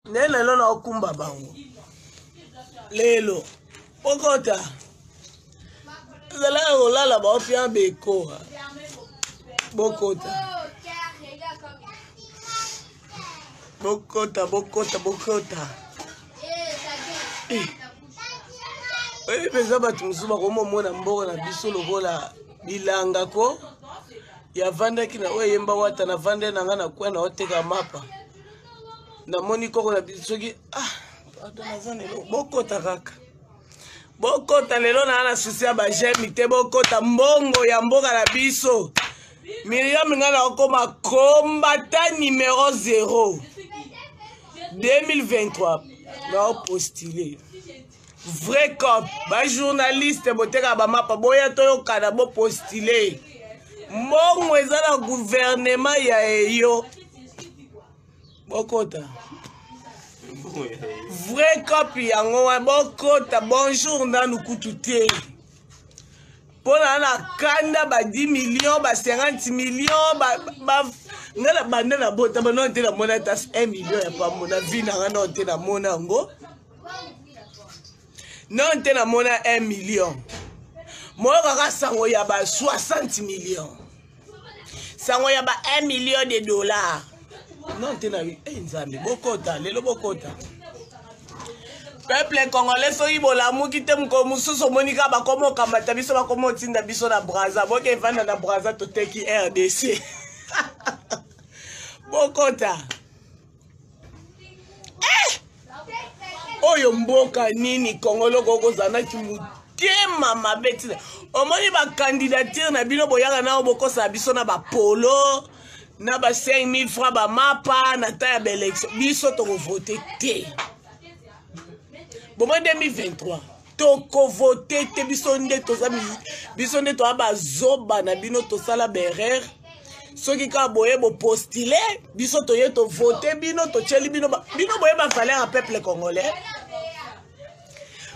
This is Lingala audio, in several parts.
Nde lelo naokumba bango lelo okota ezalaka kolala baofia beko bokota bokota bokota bokota eh. oyebi mpenza bato mosusu bakomomona mboka na biso lokola bilanga ko yavandaki na oyo eyemba wata navandai na ngai na kwe na oteka mapa namoni koko na biso soki ah pardon naza na eloko bokota kaka bokota lelo naa na susi ya bajemi te bokota mbongo ya mboka na biso miriam ngai nakokoma kombata numero 0 2023 naopostule vrai cop bajournaliste botekaka bamapa boya toyokana bopostule mbongo eza na guvernema ya eyo bokota vrai cop yango wana bokota bonjour nanu kutu te mpo na na kanda ba 10 million ba 50 million ba, ba, nga na banda na botama nano te namona ata 1 million ya pambo na vie na nga nano te namona yango nano te namona 1 million moyokaka sango ya ba 60 million sango ya ba 1 million de dollars non te na eh, nzambe bokota lelo bokota peuple congolais soki bolamuki te mokolo mosusu omoni kaka bakoma okamata biso bakoma otinda biso na braza boke evanda na braza toteki rdc bokota eh! oyo mboka nini kongo loko okozala na kimotema mabe ntina omoni bakandidature na bino boyaka nao bokosala biso na bapolo na ba 5000 francs bamapa na ta ya baélection biso tokovote te bomoi 2023 tokovote te biso nde toza biso nde toza bazoba na bino tosala baerreur soki kaka boye bopostile biso toye tovote bino totyeli bino bino boye bavaleur ya peuple congolais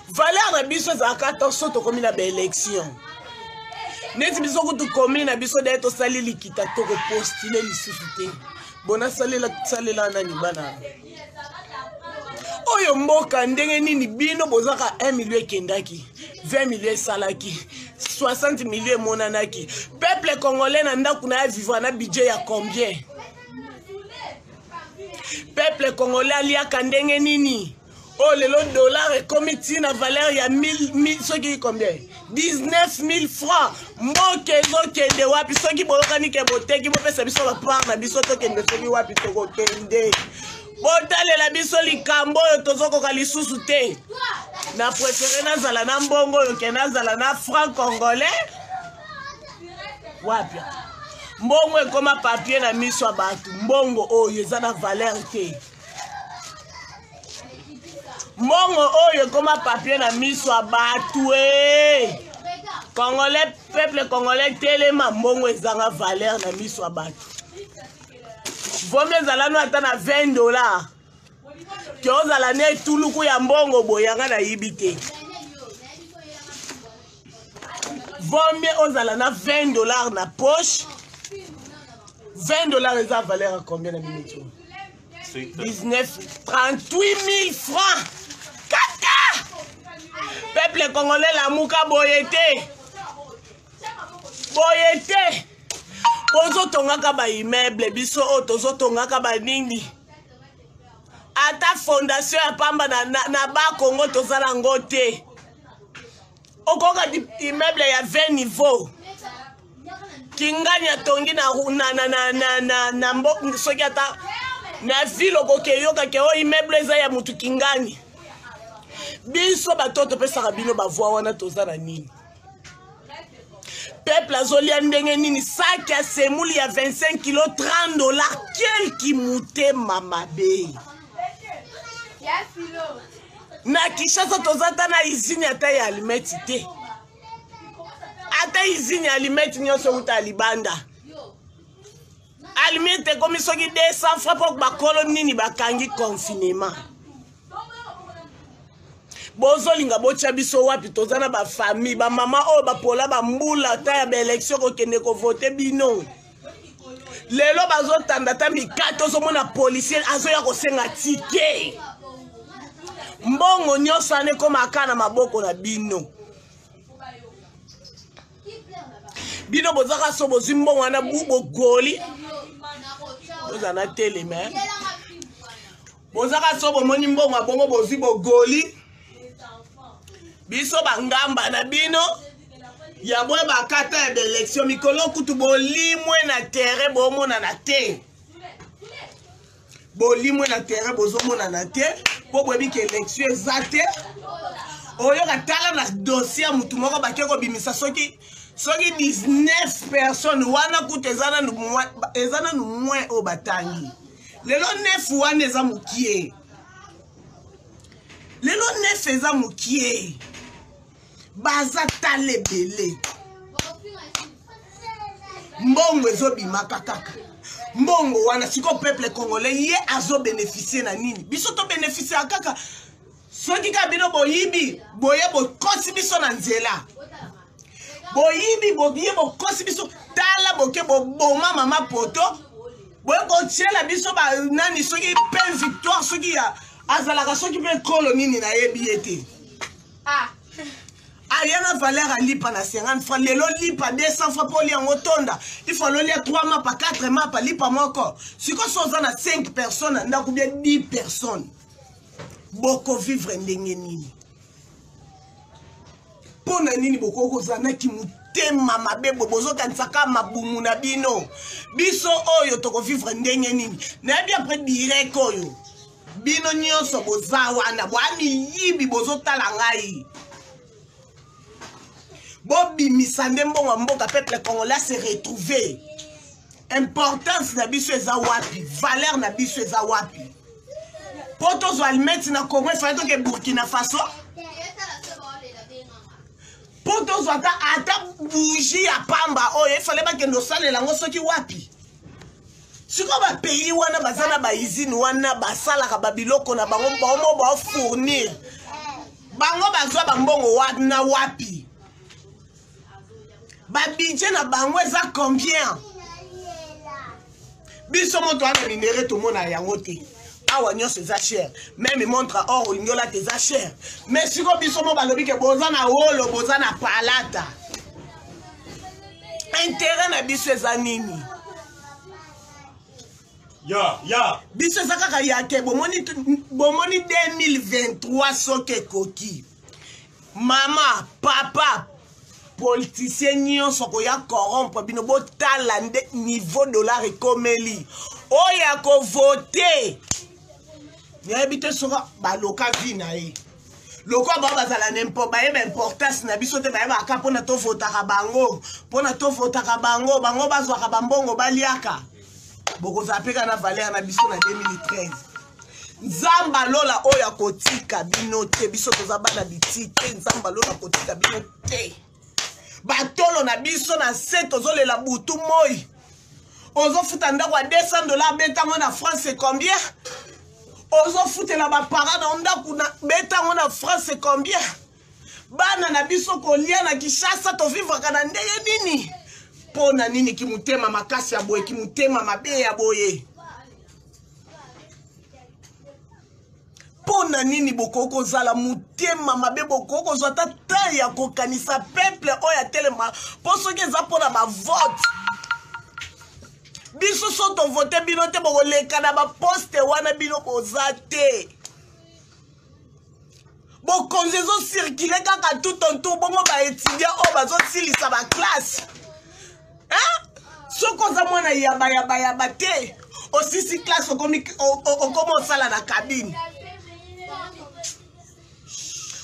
valeur na biso ezalaka ata so tokomi na baélection neti biso kutu commune na biso daye tosali likita tokopostile lisusu te bona salela salela nani bana oyo mboka ndenge nini bino bozaka 1 million ekendaki 20 million esalaki 60 million emonanaki peuple congolais na ndako na ye vivre na budget ya combien peuple congolais aliaka ndenge nini oyo lelo dollar ekomi ntina valeur ya 1000 soki combien 19000 francs mboka ezokende wapi soki boyokani ke boteki bopesa biso bapart na biso tokende soki wapi tokokende botalela biso likambo oyo tozokoka lisusu te na prefere nazala na mbongo oyo ke nazala na franc congolais wapi mbongo ekoma papier na miso ya bato mbongo oyo eza na valeur te mbongo oyo ekoma papier na miso ya bato e congolais peuple congolais telema mbongo ezanga valeur na miso ya bato vomi ezala no ata na 20 dollar ke ozala na etuluku ya mbongo boye yanga nayibi te vomie ozala na 20 dollar na poche 20 dollar eza valeur ya combien na minute oyo 19 38 000 francs kaka peuple congolais lamuka boye te boye te bozotongaka baimmeuble biso oyo tozotongaka banini ata fondation ya pamba na, na, na bakongo toza nango te okoka immeuble ya 20 niveau kingani atongi na, na, na, na, na, na, na mbo, soki ata na ville okoki eyoka ke oyo immeuble eza ya motu kingani biso bato oyo topesaka bino bavoi wana toza na nini peuple azolia ndenge nini saki ya semuli ya 25 kilo 30 dollar kelki motema mabe na kinshasa toza ata na izini ata ya alimeti te ata izini ya alimeti nyonso euta ya libanda alimete ekomi soki 200 franc mpo bakolo nini bakangi confinement bozolinga botya biso wapi toza na bafamille bamama oyo bapola bambula ata ya baelektio kokende kovote bino Lelo bazotanda ata mikate, ozomona policier azoya kosenga tike. Mbongo nyonso wana ekomaka na maboko na bino. Bino bozaka so bozwi mbongo wana bu bogoli, bozala na telema. Eh? Bozaka so bomoni mbongo ya bongo bozwi bogoli, biso bangamba na bino ya boye bakata ya baelection mikolo kutu bolimwe na terrain bomonana te, bolimwe na terrain bozomonana te mpo boyebi ke election eza te. Oyoka tala na dossier ya motu moko bake kobimisa soki 19 personnes wana kutu eza nanu moins oyo batangi lelo 9 wana eza mokie, lelo 9 eza mokie, baza tala ebele. Mbongo ezobimaka kaka mbongo wana. Sikoyo peuple congolais ye azobénéficie na nini? Biso tobénéficie kaka soki kaka bino boyibi, boye bokosi biso na nzela, boyibi, boye bokosi biso. Tala boke boboma mama poto, boye kotiela biso banani soki mpe victoire soki ya azalaka soki mpe ekolo nini nayebi ye te. Aya na valeur ya lipa na 50 francs, lelo lipa 200 francs. Mpo olia yango tonda, il faut olia 3 mapa, 4 mapa, lipa moko. Sikoyo so oza na 5 personnes na ndako bien 10 personnes, bokovivre ndenge nini? Mpo na nini bokoki kozala naki motema mabe boye? Bozokanisaka mabumu na bino, biso oyo tokovivre ndenge nini? Nayebi après direct oyo bino nyonso boza wana bwa miyibi, bozotala ngai, bobimisa nde mbongo ya mboka. Peuple congolais se retrouver, importance na biso eza wapi? Valeur na biso eza wapi? Mpo tozwa alimeti na Congo, efale toke Burkina Faso. Mpo tozwa ata bougie ya pamba oyo, efale bakende osalela yango soki wapi. Sikoyo bapays wana baza na bausine wana, basalaka babiloko na bango, bango baofournir bango, bazwa bambongo na wapi? Babudget na bango eza combien? Biso moto wana minerai tomona yango te. Awa nyonso eza cher, même montre or olingi olata eza cher. Mais sikoyo biso mo balobi ke boza na wolo, boza na palata, intérêt na biso eza nini? Ya ya. Biso eza kaka ya te. Bomoni, bomoni 2023 soki ekoki, mama, papa, politicien nyonso koya corrompre bino. Botala nde niveau dollar ekomeli. Oyo akovote, nayebi te soki baloka vi na ye lokola bao bazala na bayeba importance na biso te. Bayebaka mpona tovotaka bango, mpona tovotaka bango, bango bazwaka bambongo baliaka. Bokozala mpe kaka na valeur na biso na 2013. Nzambe alola oyo akotika bino te. Biso toza bana bitike, Nzambe alola akotika bino te. Batolo na biso na se, tozolela butu moi. Ozofuta ndako ya 200 dollar, betango na France c'est combien? Ozofutela baparent na ndako, betango na France c'est combien? Bana na biso kolia na Kinshasa, tovivraka na ndenge nini? Mpo na nini kimotema makasi ya boye, kimotema mabe ya boye? Mpo na nini bokoki kozala motema mabe? Bokoki kozwa ata temps ya kokanisa peuple oyo atelema? Mpo soki eza mpona bavote, biso so tovote bino te, bokoleka na baposte wana, bino boza te. Bokonzi ezocircule kaka tout autour bongo. Baétudiant oyo bazosilisa baclasse, soki oza mwana yabayabayaba te, osisi classe, okomi osala na cabine.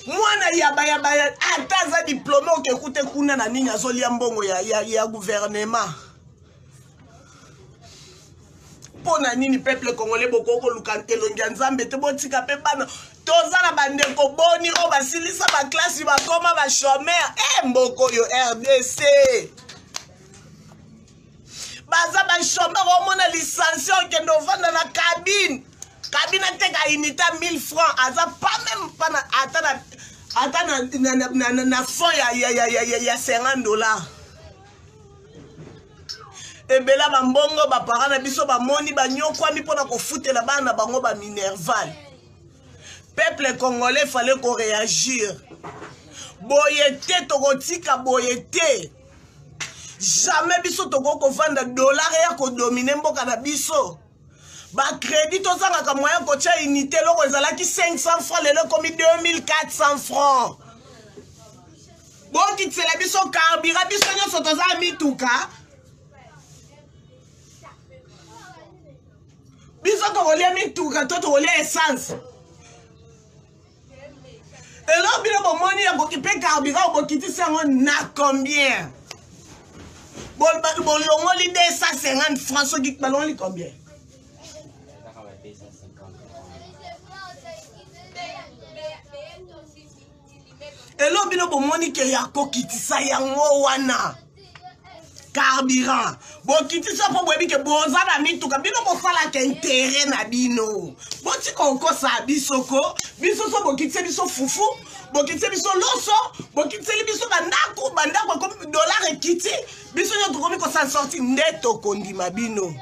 Mwana yabayaba, ata aza diplôme, okekute kuna na nini, azolia mbongo ya gouvernement. Mpo na nini peuple congolais bokoki koluka elongi ya Nzambe te? Botika mpe bana. Toza na bandeko boni oyo basilisa baclasse, bakoma bachômeur? E mboka oyo RDC, baza bachômeur. Omona licencie, okende ovanda na cabine, cabine ateka unité 1000 francs, aza pas même pas na, ata na ata na fond ya 50 dollars. Ebele ya bambongo baparent na biso bamoni banyokwami mpo na kofutela bana na bango ba minerval. Peuple congolais fallait ko réagir. Boye te tokotika boye te. Jamais biso tokoki kovanda dollar ya kodomine mboka na biso. Ba crédit tozangaka moyen kotia unité eloko ezalaki 500 francs lelo ekomi 2400 francs. Bokitisela biso carburant, biso nyonso toza ya mituka. Biso tokolia mituka to tokolia essence. Eloko bino bomoni ya koki mpe carburant bokitisi yango na combien? Bolongoli 250 francs soki balongoli combien? Eloko bino bomoni ke ya kokitisa yango wana carburant bokitisa mpo boyebi ke boza na mituka, bino bosalaka intérêt na bino. Botika kokosa biso ko biso so bokitise biso fufu, bokitise biso loso, bokitiseli biso bandako, bandako ekomi dollar ekiti, biso nyonso tokomi kosala sorti nde tokondima bino.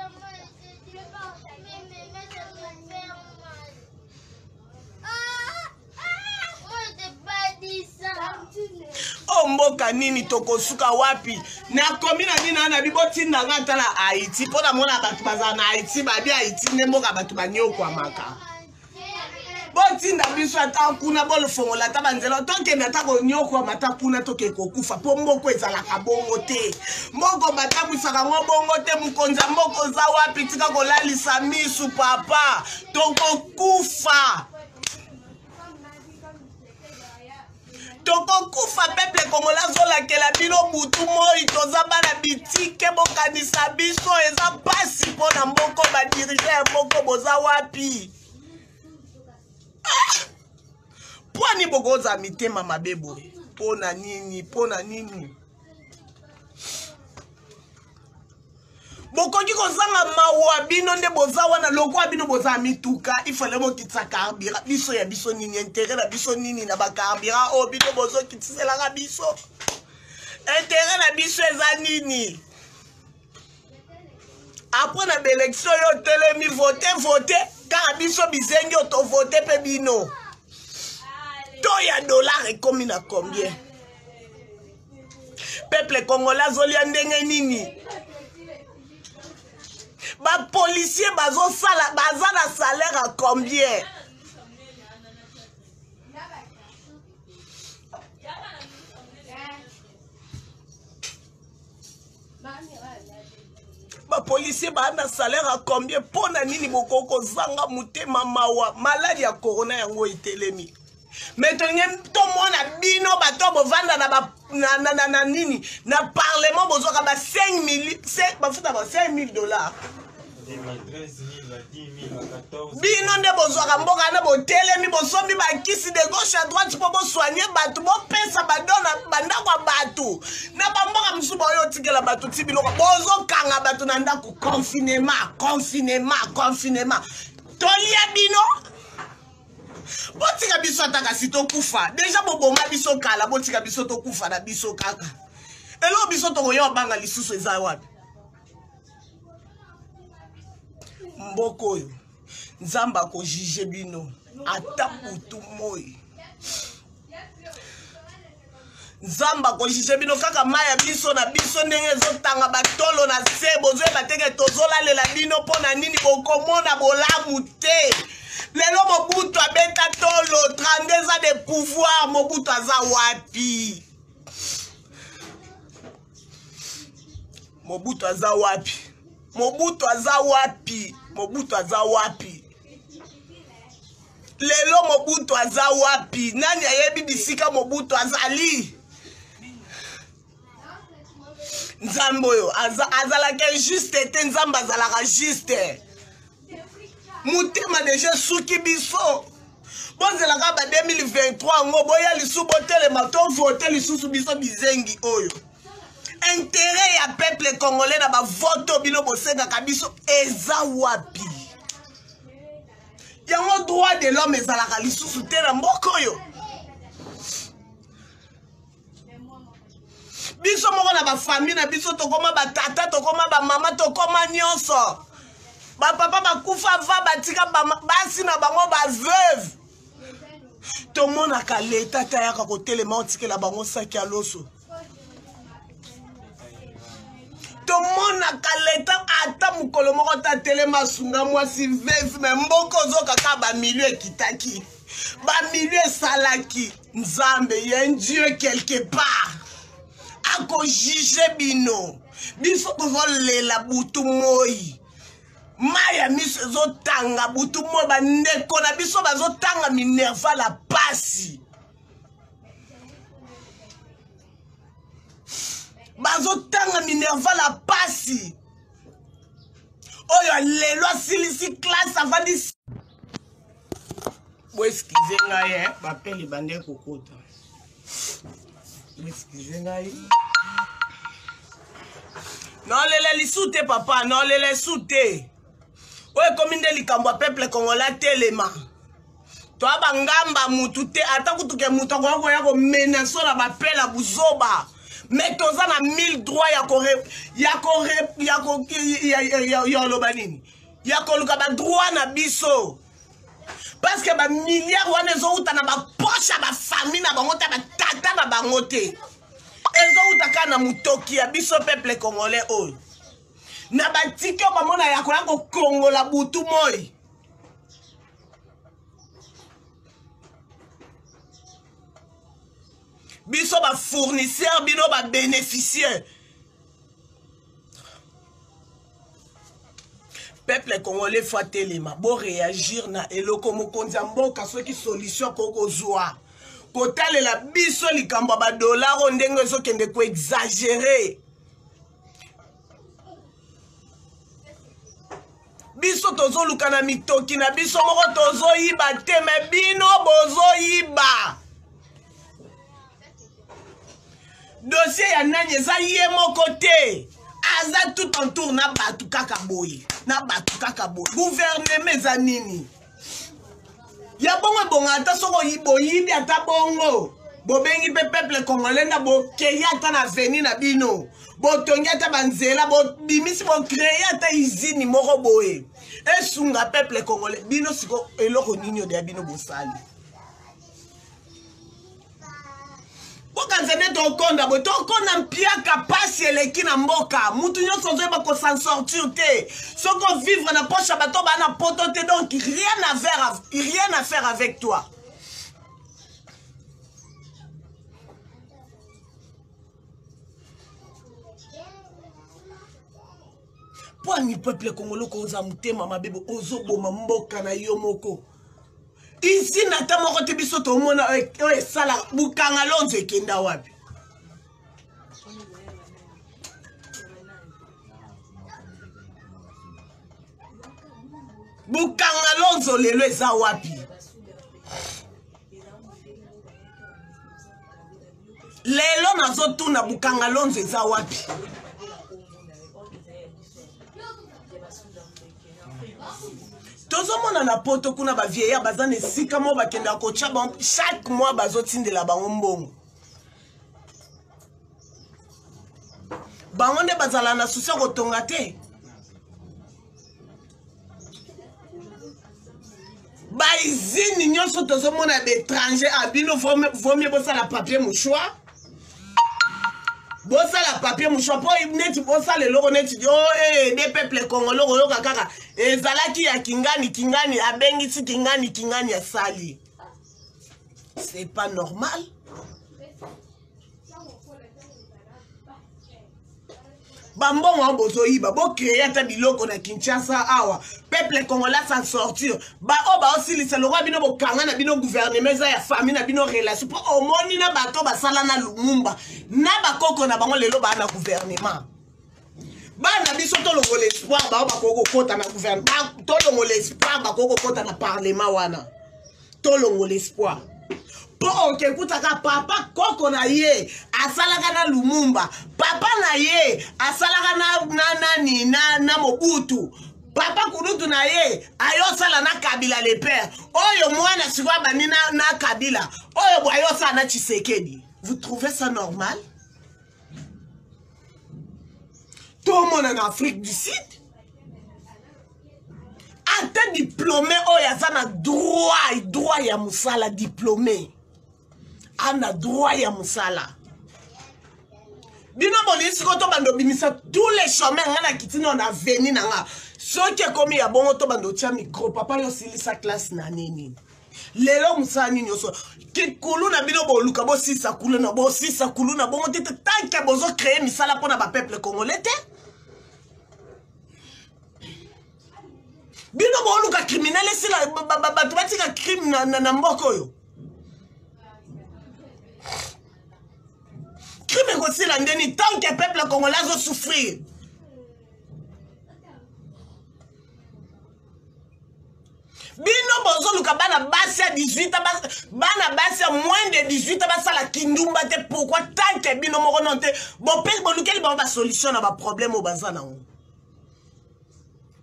O mboka nini tokosuka wapi? Nakomi na nini na bi botinda nga ata na Haïti mpo namona bato bazala na Haïti, babi Haïti nde mboka bato banyokwamaka. Botinda biso ata kuna, bolofongola ata banzela tokende ata konyokwama ata kuna, tokende kokufa mpo mboka ezalaka bongo te. Mboka batambwisaka yango bongo te. Mokonzi ya mboka oza wapi? Tika kolalisa misu papa, tokokufa, tokokufa. Peuple congolais azolakela bino butu moi, toza bana bitike, bokanisa biso. Eza mpasi mpo na mboko. Badirigeants ya mboko boza wapi? Ah! Pwani bokozala mitema mabe boye? Mpo na nini? Mpo na nini bokoki kozanga mawa? Bino nde boza wana lokwa bino boza mituka, ifale bokitisa carburant. Biso ya biso nini? Intérêt na biso nini na bacarburant oyo bino bozokitiselaka biso? Intérêt na biso eza nini? Après na baélection oyo otelemi, vote vote kaka biso bizengi oyo tovote mpe bino. To ya dollar ekomi na combien? Peuple congolais azolia ndenge nini? Bapolicier bazosala, baza na salaire ya combien? Bapolicier baa na salaire ya combien? Mpo na nini bokoki kozanga motema mawa? Maladi ya corona yango etelemi, me tolingi tomona bino bato bovanda na, ba, na, na, na, na nini na parlement, bozwaka ba 5 bafuta ba 5000 dollars. Bino nde bozwaka mboka wana, botelemi, bosombi bakisi de gauche à droite mpo bosoigne bato, bopesa badon na bandako ya bato. Na bamboka mosusu baoyo otikela bato ti biloko, bozokanga bato na ndako, confinement, confinement, confinement. Tolia bino, botika biso ata kasi tokufa. Déjà boboma biso kala, botika biso tokufa na biso kaka. Eloko biso tokoya obanga lisusu eza wapi? Mboka oyo Nzambe akojuge bino ata butu moi. Nzambe akojuge bino kaka. Mai ya biso na biso ndenge ezotanga batolo na se, bozoyeba teke tozolalela bino mpo na nini. Bokomona bolamu te. Lelo Mobutu abeta tolo 32 ans de pouvoir. Mobutu aza wapi? Mobutu aza wapi? Mobutu aza wapi? Mobutu aza wapi lelo? Mobutu aza wapi? Nani ayebi bisika Mobutu azali? Nzambe oyo azalaka juste te. Nzambe azalaka juste. Motema déjà esuki biso. Bozelaka ba 2023 yango, boya lisusu, botelema, tovote lisusu biso bizengi oyo. Intérêt ya peuple congolais na bavote oyo bino bosengaka biso eza wapi? Yango droit de l'homme ezalaka lisusu te na mboka oyo. Biso moko na bafamille na biso tokoma batata, tokoma bamama, tokoma nyonso. Bapapa bakufa va batika basi na bango baveuve. Tomonaka leta te ayaka kotelema otikela bango saki ya loso. Tomonaka leta ata mokolo moko te atelema asunga mwasi veuve, me mboka ozoka kaka bamilio ekitaki, bamilio esalaki. Nzambe ye un Dieu quelque part akojuge bino. Biso tozolela butu moi, mai ya miso ezotanga butu moi, bandeko na biso bazotanga minerval ya pasi, bazotanga minerval ya pasi. Oyo lelo asilisi classe avandi. Bo excuse ngai, eh, bapele bande kokota. Bo excuse ngai. Naolela lisu te papa, naolela lisu te. Oyo ekomi nde likambo ya peuple congolais atelema. Toa bangamba mutu te, ata kutu ke mutu akoya koya komena so na bapela buzoba. Mais toza na mille droit ya ko ya ko ya ko ya ya ya loba nini? Ya koluka ba droit na biso. Parce que ba milliards wana ezowuta na ba poche ya ba famille na bango te, ba tata na bango te. Ezowuta kaka na mutoki ya biso peuple congolais oyo. Na batiki oyo bamona ya koya kokongola butu moi. Biso ba fournisseurs, bino ba bénéficiaires. Peuple congolais faut atelema, bo réagir na eloko mokonzi ya mboka soki solution akoki kozwa. Kotalela biso likambo ya ba dollar oyo ndenge ezokende koexagere. Biso tozoluka na mitoki na biso moko, tozoyiba te, me bino bozoyiba. Dossier ya nani eza ye moko te, aza tout entour na bato kaka boye, na bato kaka boye. Gouvernement eza nini ya bongo? Ebonga ata soki boyibi ata bongo, bobengi mpe peuple congolais na bokei ata na avenue na bino, botongi ata banzela, bobimisi, bocreye ata usine moko boye esunga peuple congolais. Bino siko eloko nini oyo ya bino bosali? Bokanisa nde tokonda boye, tokonda mpiaka, pasi eleki na mboka, mutu nyonso ozoyeba kosan sortir te. Soki ovivre na poche ya bato baa na poto te, donc rien à faire, rien à faire avec toi. Mpo ani peuple congolais koza motema mabe, ozoboma mboka na yo moko. Usine ata moko te biso tomona oyo esala bukanga lonzo ekenda wapi? Bukanga lonzo lelo eza wapi? Lelo nazotuna, bukanga lonzo eza wapi? Tozomona na poto kuna bavieillard baza na esika moko bakendaka kotya bango, chaque mois bazotindela bango mbongo. Bango nde bazala na susi ya kotonga te. Baizini nyonso tozomona ya baétranger, a bino vomie bosala papier mouchoir, bosala papier mouchoir mpo neti bosala eloko neti o oh, de peuple congolais. Koyoka kaka ezalaki ya kingani, kingani abengisi kingani, kingani asali, c'est pas normal. Bambongo yango bozoyiba, bocreye ata biloko na Kinshasa awa, peuple congolais s'en sortir. Baoyo baosilisa lokwa bino bokanga na bino gouvernement eza ya famille na bino, relation, mpo omoni na bato basala na Lumumba na bakoko na bango lelo baa na gouvernement. Bana biso tolongola espoir, bao bakoki kokota na gouvernement, tolongola espoir, bakoki kokota na parlement wana, tolongola espoir. Mpo okekutaka papa koko na ye asalaka na Lumumba, papa na ye asalaka na, na nani na, na Mobutu, papa kulutu na ye ayosala na Kabila le père. Oyo mwana sikoyo abandi na, na Kabila oyo bo ayosala na Tshisekedi. Vous trouvez ça normal? Tomona na Afrique du Sud ata diplôme oyo aza na droit droit ya mosala diplôme ana droit ya mosala bino bolingi sikoyo tobanda obimisa tous les chômeurs ngai na kiti nao na aveni na nga soki ekomi ya bongo tobanda otya micro papa yo osilisa classe na nini lelo mosala nini nyonso kikulu na bino boluka bosisa kuluna bosisa kuluna bongo te tanke bozocree misala mpo na bapeuple congolais te bino boluka criminel esila bato batika crime na, na, na mboka oyo crime ekosila ndeni tant que peuple congolais azosouffrir bino bozoluka bana basi ya 18 bana basi ya moins de 18 basala kindumba te pourquoi tant que bino moko non te bolukeli bango basolution na baproblème oyo baza nango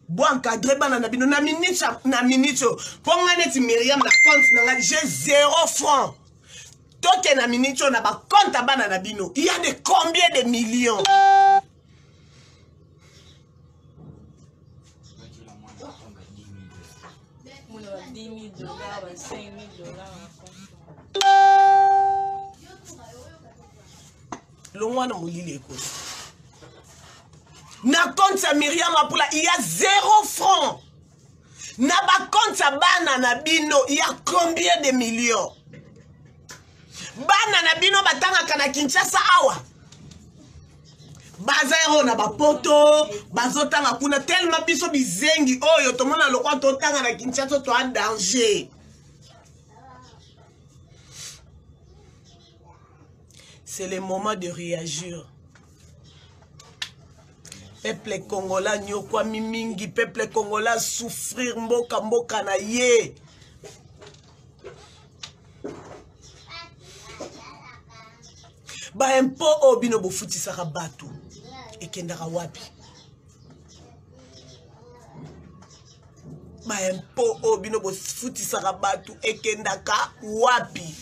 bo encadre bana na bino na minute na minute oyo mpo ngai neti miriam na compte na ngai j'ai zéro franc toke na minute oyo na bacompte ya bana na bino il y a de combien de millions longwa na molili ekosi na compte ya miriam apula il y a zéro franc na bacompte ya bana na bino il y a combien de millions bana na bino batangaka na kinshasa awa baza yango na bapoto bazotanga kuna telema biso bizengi oyo tomona lokwa totanga na kinshasa toa danger c'est le moment de réagir peuple congolais anyokwami mingi peuple congolais asouffrir mboka mboka na ye baimpo oyo bino bofutisaka bato ekendaka wapi baimpo oyo bino bofutisaka bato ekendaka wapi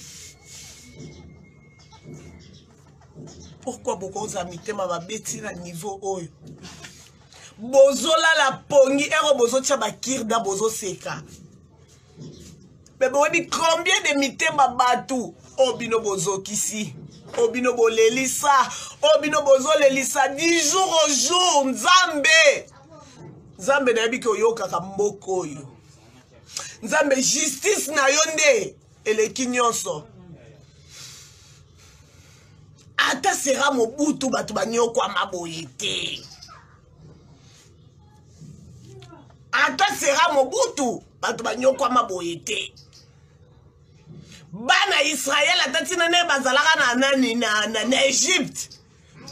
pourkui bokozala mitema mabe ti na niveau oyo bozolala pongi ero bozotya bakirda bozoseka me boyebi combien de mitema bato oyo bino bozokisi oyo bino bolelisa oyo bino bozolelisa du jour au jour nzambe nzambe nayebi ke oyokaka mboka oyo nzambe justice na yo nde eleki nyonso ata sera mobutu bato banyokwama boye te ata sera mobutu bato banyokwama boye te bana israele ata ntina nde bazalaka na nani na, na, na egypte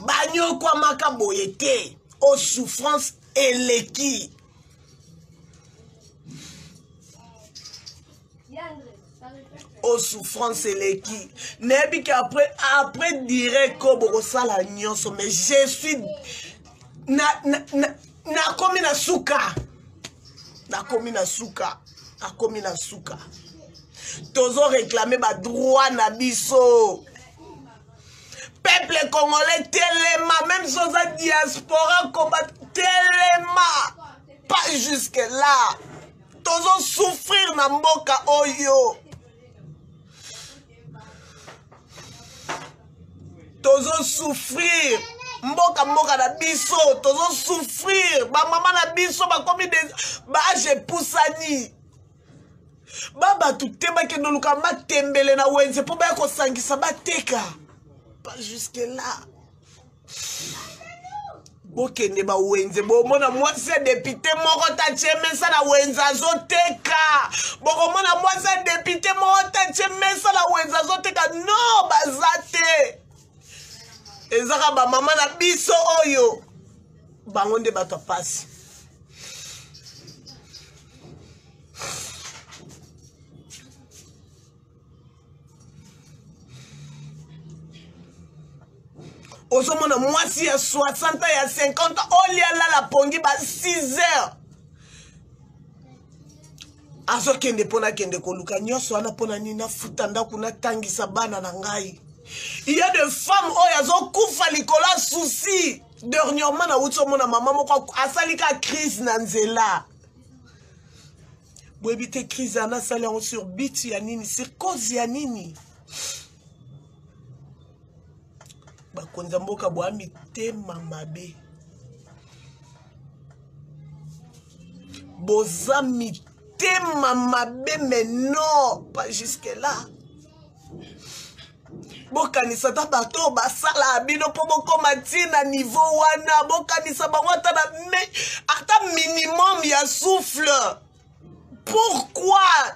banyokwamaka boye te o souffrance eleki o souffrance eleki nayebi ke après après direct ko bokosala nyonso mais je suis nakomi na, na, na suka nakomi na suka nakomi na suka tozo réclame badroit na biso peuple congolais telema même si oza diaspora combat telema pas jusque là tozo souffrir na mboka oyo tozo souffrir mboka mboka na biso tozo souffrir bamama na biso bakomi baage epusani ba bato te bakende oluka matembele na wenze mpo baya kosangisa bateka pas jusque là bokende bawenze bomona mwasi ya depute moko tatie mesa na wenze azoteka bokomona mwasi ya depute moko tatie mesa na wenze azoteka no baza te ezaka bamama na biso oyo bango nde bato ya mpasi ozomona mwasi ya 60 ya 50 olia lala pongi ba 6 heures azokende mpo nakende koluka nyonso wana mpo na nini nafuta ndako natangisa bana na ngai il y a de femme oyo azokufa likolo ya souci. Dernièrement nauti omona mama moko asali ka crise na nzela. Boyebi te crise wana asali yango sur but ya nini, sur cause ya nini? Bakonzi ya mboka boya mitema mabe. Boza mitema mabe, mais non, pas jusque là. Bokanisa ata bato oyo basala bino mpo bokóma ti na niveau wana, bokanisa bango ata na me, ata minimum ya souffle. Pourquoi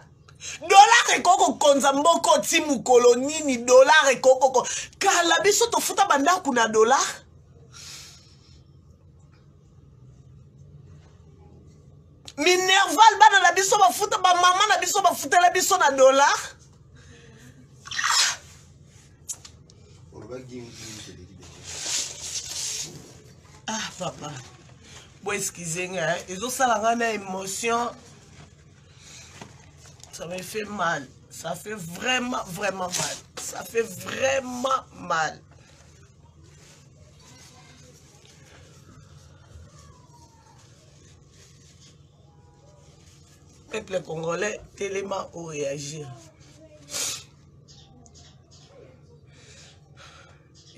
dollar ekoki kokonza mboka ti mokolo nini? Dollar ekoki koko kala biso tofuta bandako na dollar. Minerval bana na biso bafuta, bamama na biso bafutela biso na dollar. Ah papa, bo excuse nga, ezosala nga na émotion, ça me fait mal, ça fait vraiment vraiment mal, ça fait vraiment mal. Peuple congolais, telema o réagir.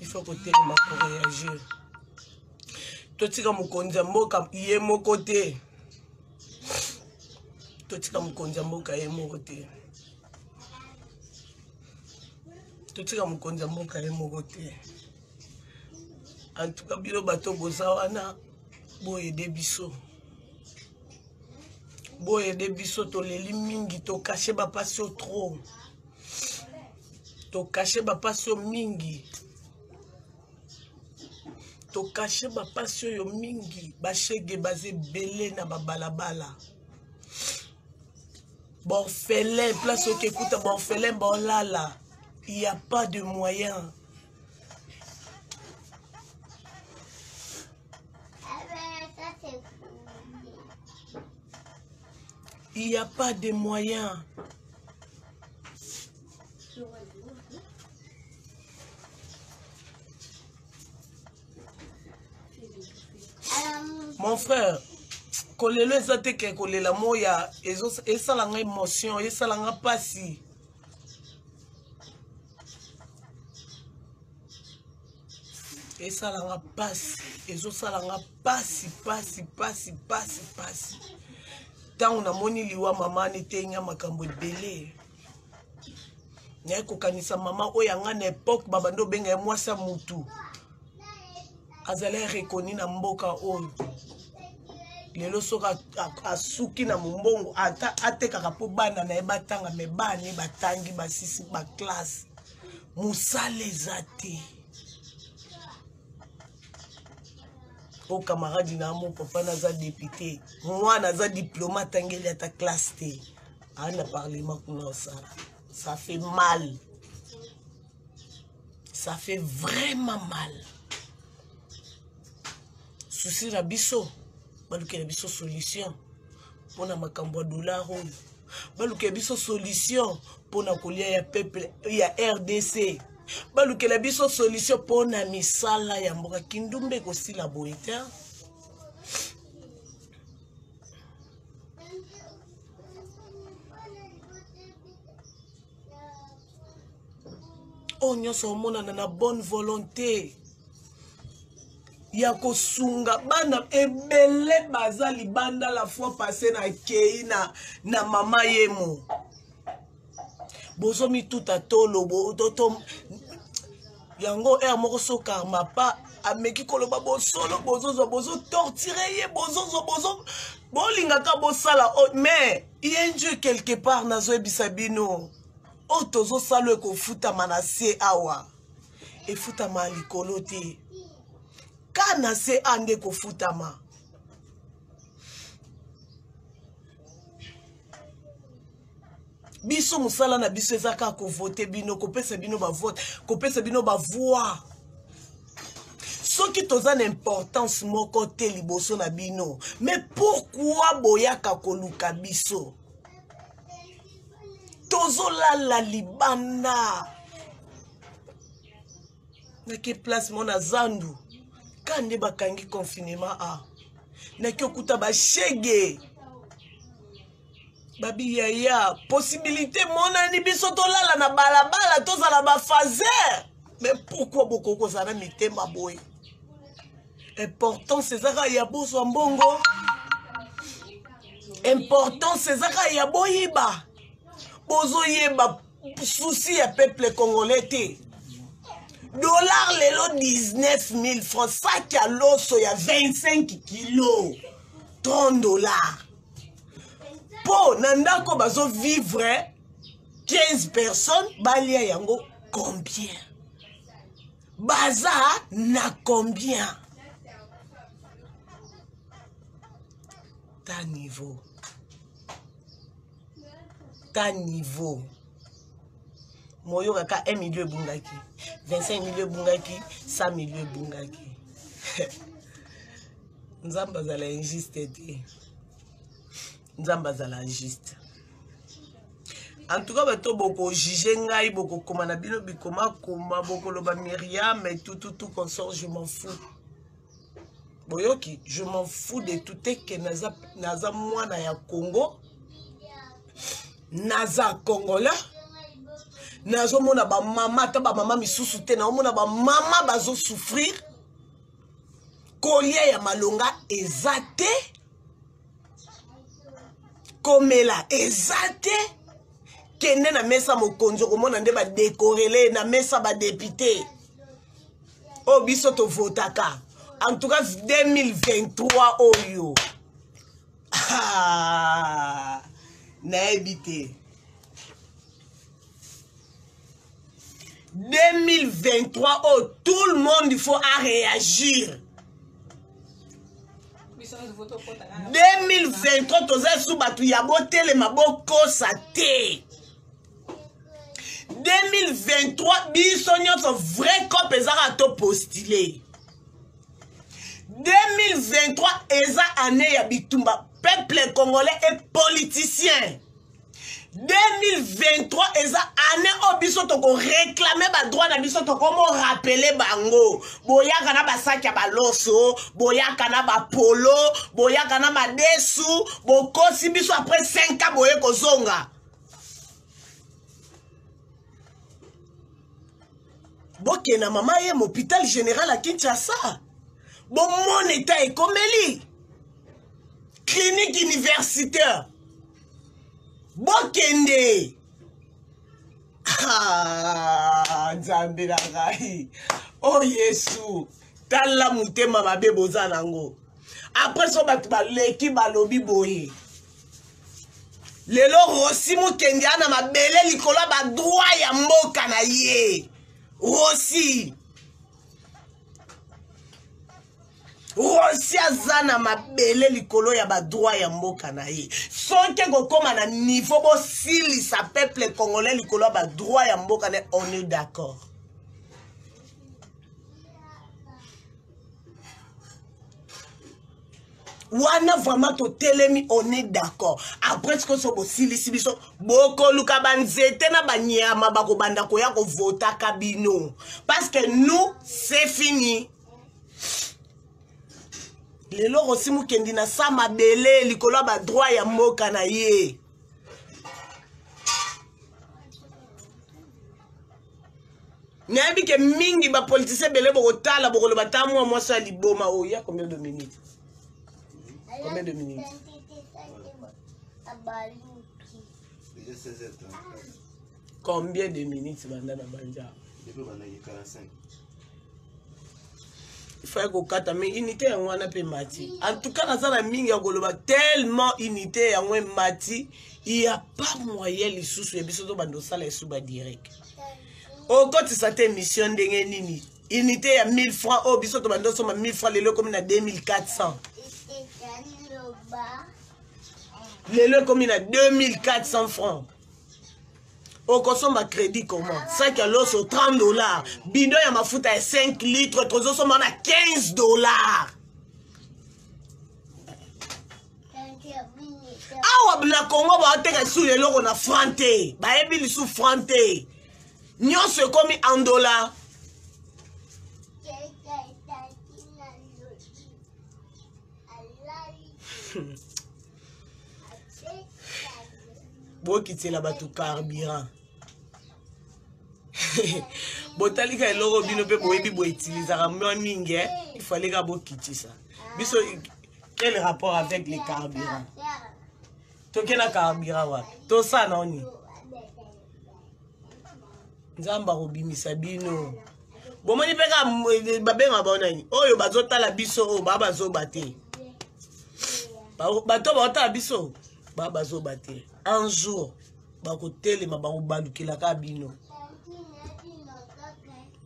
Il faut kotelema ko réagir. Totika mokonzi ya mboka ye moko te. Totika mokonzi ya mboka ye moko te. Totika mokonzi ya mboka ye moko te. En tout cas, bino bato boza wana, boyede biso. Boyede biso, toleli mingi, tokashe bapasi oyo trop. Tokashe bapasi oyo mingi. Tokashe bapasi oyo mingi. Bashege baza ebele na babalabala. Borphelin, place oyo kekuta borphelin bolala. Il y a pas de moyen. Il n'y a pas de moyen. Mon frère, kolelo eza te ke kolela moya esala nga émotion, esala nga pasi. Esala nga pasi, ezosala nga pasi, pasi, pasi, pasi, pasi. Ntango namoni liwa mama netenga makambo ebele. Naye kokanisa mama oyo anga na époque babandi obenga ye mwasi ya mutu. Azali reconnu na mboka oyo. Lelo soki asuki na mombongo, ata atekaka po bana na ye batanga, me bana ye batangi basisi ba classe. Mosala eza te. O camarade na mo papa naza député, mwana aza diplôme atangeli ata classe te. Aza na parlement kuna osala. Ça fait mal. Ça fait vraiment mal. Souci na biso, balukela biso solution mpona makambo ya dollar oyo. Balukela biso solution mpona kolia ya peuple ya RDC. Balukela biso solution mpona misala ya mboka. Kindumba ekosila boye te. Oyo nyonso omonana na bonne volonté ya kosunga bana ebele baza libanda. La fois passée na kei na mama yemo. Bozo mituta tolo, bo, to, to, yango air moko so karma pa ameki koloba bosolo, bozozwa, bozo torturer ye, bozozwa, bozo bolingaka bosala, oh, mais il y a un Dieu quelque part nazoyebisa bino. Oyo tozosala ekofutama na se awa, efutama likolo te. Ka na se a nde ekofutama. Biso mosala na biso eza kaka kovote bino, kopesa bino ba vote, kopesa bino ba voix. Soki toza na importance moko te liboso na bino, mais pourquoi boyaka koluka biso? Tozolala libanda. Nake place mona zandu. Ka nde bakangi confinement a naki okuta bashege babi yaya possibilité monani biso tolala na balabala tozala bafaser. Mais pourquoi bokoki kozala na mitema boye? Importance ezaka ya bozwa mbongo, importance ezaka ya boyiba. Bozoyeba souci ya peuple congolais te. Dollar lelo 19 000 francs, sac ya loso ya 25 kilo 30 dollars. Po na ndako bazo vivre 15 personnes, balia yango combien? Baza na combien? Ta niveau, ta niveau. Moyoka ka 1 million ebungaki, 25 million ebungaki, 100 million ebungaki. Nzambe azala injuste te, Nzambe azala juste. En tout cas bato bokojuge ngai, bokokoma na bino bikomakoma, bokoloba Myriam et tout, tout, tout consort, je m'en fous. Boyoki, je m'en fous de tout eke naza, naza mwana ya Congo, naza congolais. Nazomona bamama, ata bamama misusu te, naomona bamama bazosouffrir, kolia ya malonga eza te, komela eza te. Kende na mesa mokonzi, okomona nde badekorele na mesa badepute oyo biso tovotaka. En tout cas 2023 oyo ah, nayebi te. 2023 oyo tout le monde il faut à réagir. 2023 toza su bato ya botelema, bokosa te. 2023 biso nyonso vrai cop ezaka to postule. 2023 eza année ya bitumba, peuple congolais et politicien. 2023 eza année oyo biso tokoreklame badroit na biso, tokomorapele bango. Boyaka na basaki ya baloso, boyaka na bapolo, boyaka na madesu, bokosi biso. Après 5 ans boye kozonga. Bokenda mama ye hôpital général ya Kinshasa, bomona eta ekomeli clinique universitaire. Bokende. Ah, Nzambe na ngai, o oh, Yesu, tala motema mabe boza nango. Après so bato baleki balobi boye, lelo Rosi Mokendi ana mabele likolo ya badroit ya mboka na ye. Rosi, Rosi aza na mabele likolo ya badroit ya mboka na ye. Soki ekokóma na niveau bosilisa peuple congolais likolo ya badroit ya mboka na ye, on est d'accord. Wana vraiment totelemi, on est d'accord. Après sikoyo so bosilisi biso, bokoluka banzete na banyama bakobanda koya kovotaka bino, parce que nous c'est fini. Lelo Rosi Mokendi na sa mabele likolo ya badroit ya mboka na ye. Nayebi ke mingi bapoliticien ebele bokotala, bokoloba ta mwa mwasi ya liboma oyo ya combien de minutes, combien de minutes? Déjà 16h34. Combien de minutes banda na banja? Depuis bandaki 45. Ifai kokata, mais unité yango wana mpe mati. En tout cas naza na mingi ya koloba, tellement unité yango emati, il y a pas moyen lisusu ya biso tobanda osala esu badirect. Okotisa te émission ndenge nini? Unité ya 1000 francs oyo biso tobanda osomba 1000 francs, lelo ekomi na 2400. Lelo ekomi na 2400 francs. Okosomba crédit comment? Sac ya loso 30 dollars, bidon ya mafuta ya 5 litres tozosomba na 15 dollars. Awa na Congo baoteka lisusu eloko na franc te, bayebi lisusu franc te, nyonso ekomi en dollar. Bokitela bato carburant. Botalika eloko bino mpe boyebi boutilisaka mwa mingi, eh? Il fallait ka bokitisa. Biso quel rapport avec les carburants? Toke na carburant wapi? Tosala na nini? Nzambe akobimisa bino. Bomoni mpe kaka babengaka bango nani oyo bazotala biso, oyo baa bazoba te. Bato baotala biso baa bazoba te. Un jour bakotelema, bakobalukelaka bino.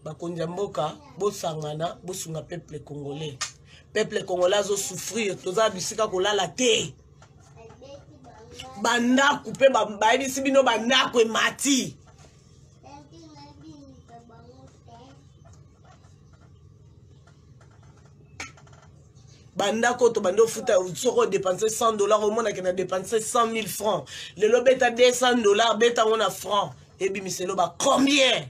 Bakonzi ya mboka, bosangana, bosunga peuple congolais. Peuple congolais azosouffrir, toza bisika kolala te. Bandako mpe bayebisi bino bandako emati. Bandako tobandi ofuta, soki odepense 100 $, omonake na depense 100 000 francs. Lelo beta 200 $, beta yango na franc, ebimiselo ba combien?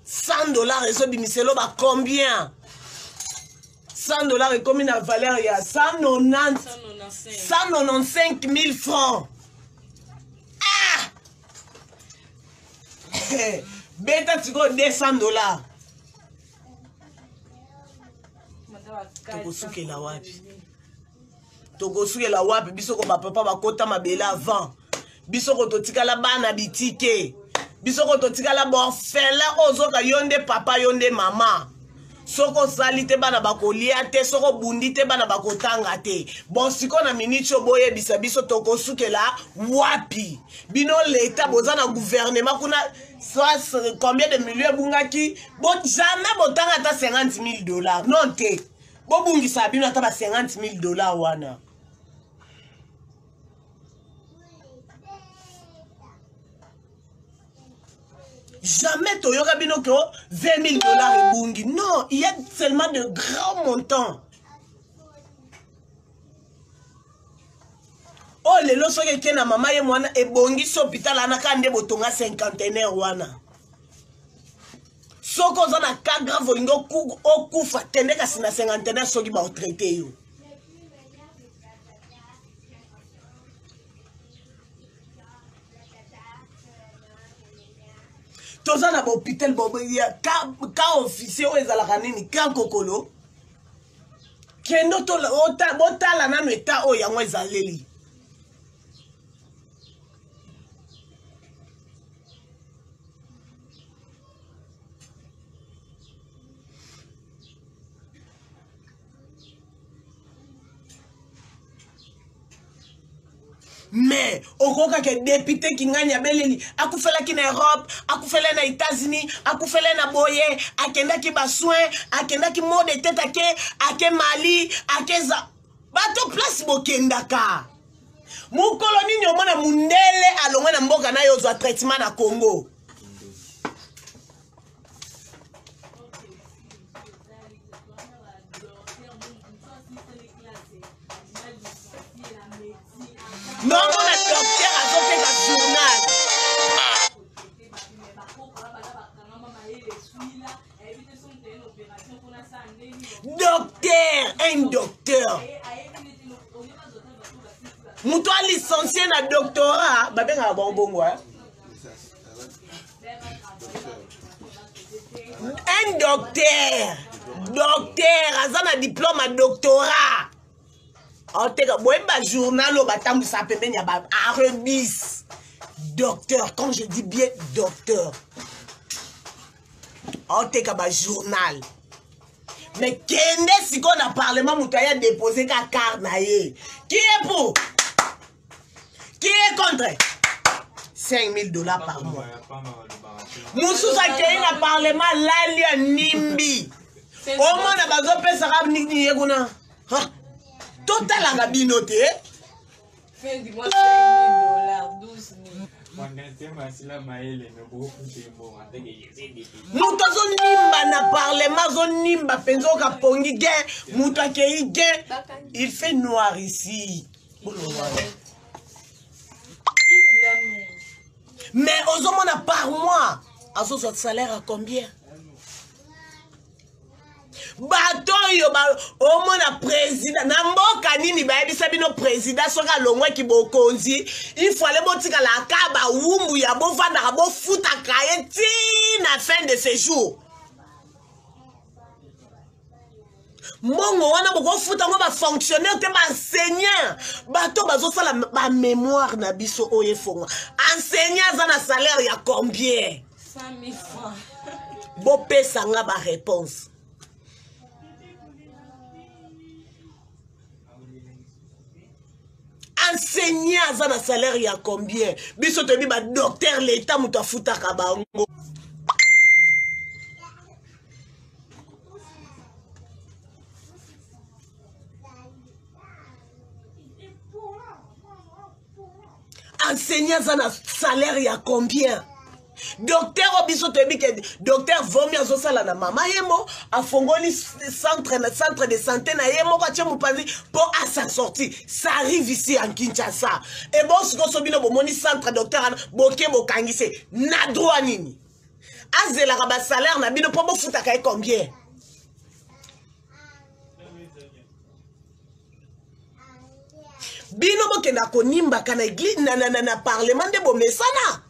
100 $ ezobimiselo ba combien? 100 $ ekomi na valeur ya 190, 195 000 francs. Ah! Beta sikoyo 200 $, tokosukela wapi? Tokosukela wapi? Biso ko bapapa bakota mabele avant biso, ko totikala bana bitike, biso ko totikala baorphelin. Oyo ozoka yo nde papa, yo nde mama. Soki osali te, bana bakolia te. Soki obundi te, bana bakotanga te. Bon, sikoyo na miniti oyo, boyebisa biso tokosukela wapi? Bino leta, boza na gouvernement kuna, soit combien de millions ebungaki? Bo jamais botanga ata 50 000 $, non te. Bobungisa bino ata ba 50 000 $ wana. Jamais toyoka bino ke 20 000 $ ebungi. Non, il y a seulement de grands montants oyo lelo soki eke na mama ye mwana ebongisi hôpital wana kaka nde botonga cinquantenaire wana. Soki oza na cas grave, olingi okufa, kende kasi na cinquantenaire, soki baotraite yo. Toza na bahôpital ka officier oyo ezalaka nini, kan kokolo. Kende botala nano eta oyo yango ezaleli. Mais okokaka député Kingani abeleli, akufelaki na Europe, akufeli na États-Unis, akufeli na boye, akendaki basoin, akendaki maux de tête, ake Mali, ake za bato place bokendaka. Mokolo nini omona mundele alongwe na mboka na ye ozwa traitement na Congo? Nomona docteur azoteka journal. Docteur, un docteur, moto alicencie na doctorat, babengaka bango bongo, eh? Un docteur, docteur aza na diplôme ya doctorat, aoteka. Boyebi bajournal oyo batambwisaka pembeni ya barebis. Docteur, quand je dis bien docteur, aoteka bajournal. Mais kende sikoyo na parlement, moto aya dépose ka carte na ye, qui est pour, qui est contre, 5000 $ par mois. Mosusu akei na parlement, alali, animbi, omona bazopesaka nini ye kuna. Totalaka bino te. Fin du mois, 5000 $, 12 000. Moto azonimba na parlement, azonimba mpenza, oka pongi gen. Moto akei gen, il fait noir ici, bolongwana. Mais ozomona par mois azozwa salaire à combien? Bato oyo omona président na mboka nini bayebisa bino président soki alongwaki bokonzi ifale botikala aka bawumbu ya bovandaka bofutaka ye ti na fin de séjour. Mbongo wana bokofuta yango bafonctionnaire te, baenseignant, bato bazosala bamémoire na biso oyo efongwa. Enseignant aza na salaire ya combien? 100 000 francs. Bopesa nga baréponse. Enseignant aza na salaire ya combien? Biso toyebi badocteur, leta moto afutaka bango. Enseignant aza na salaire ya combien? Docteur oyo biso toyebi ke docteur vomi azosala na mama ye mo afongoli centre na centre de santé na ye moko atie mopanzi mpo asa sorti. Ça arrive ici en Kinshasa. Ebo sikoso bino bomoni centre docteur wana boke bokangise na droit nini? Azelaka basalaire na bino mpo bofutaka ye combien? Bino bokenda konimbaka na église na, na, na, na parlement nde bomesana.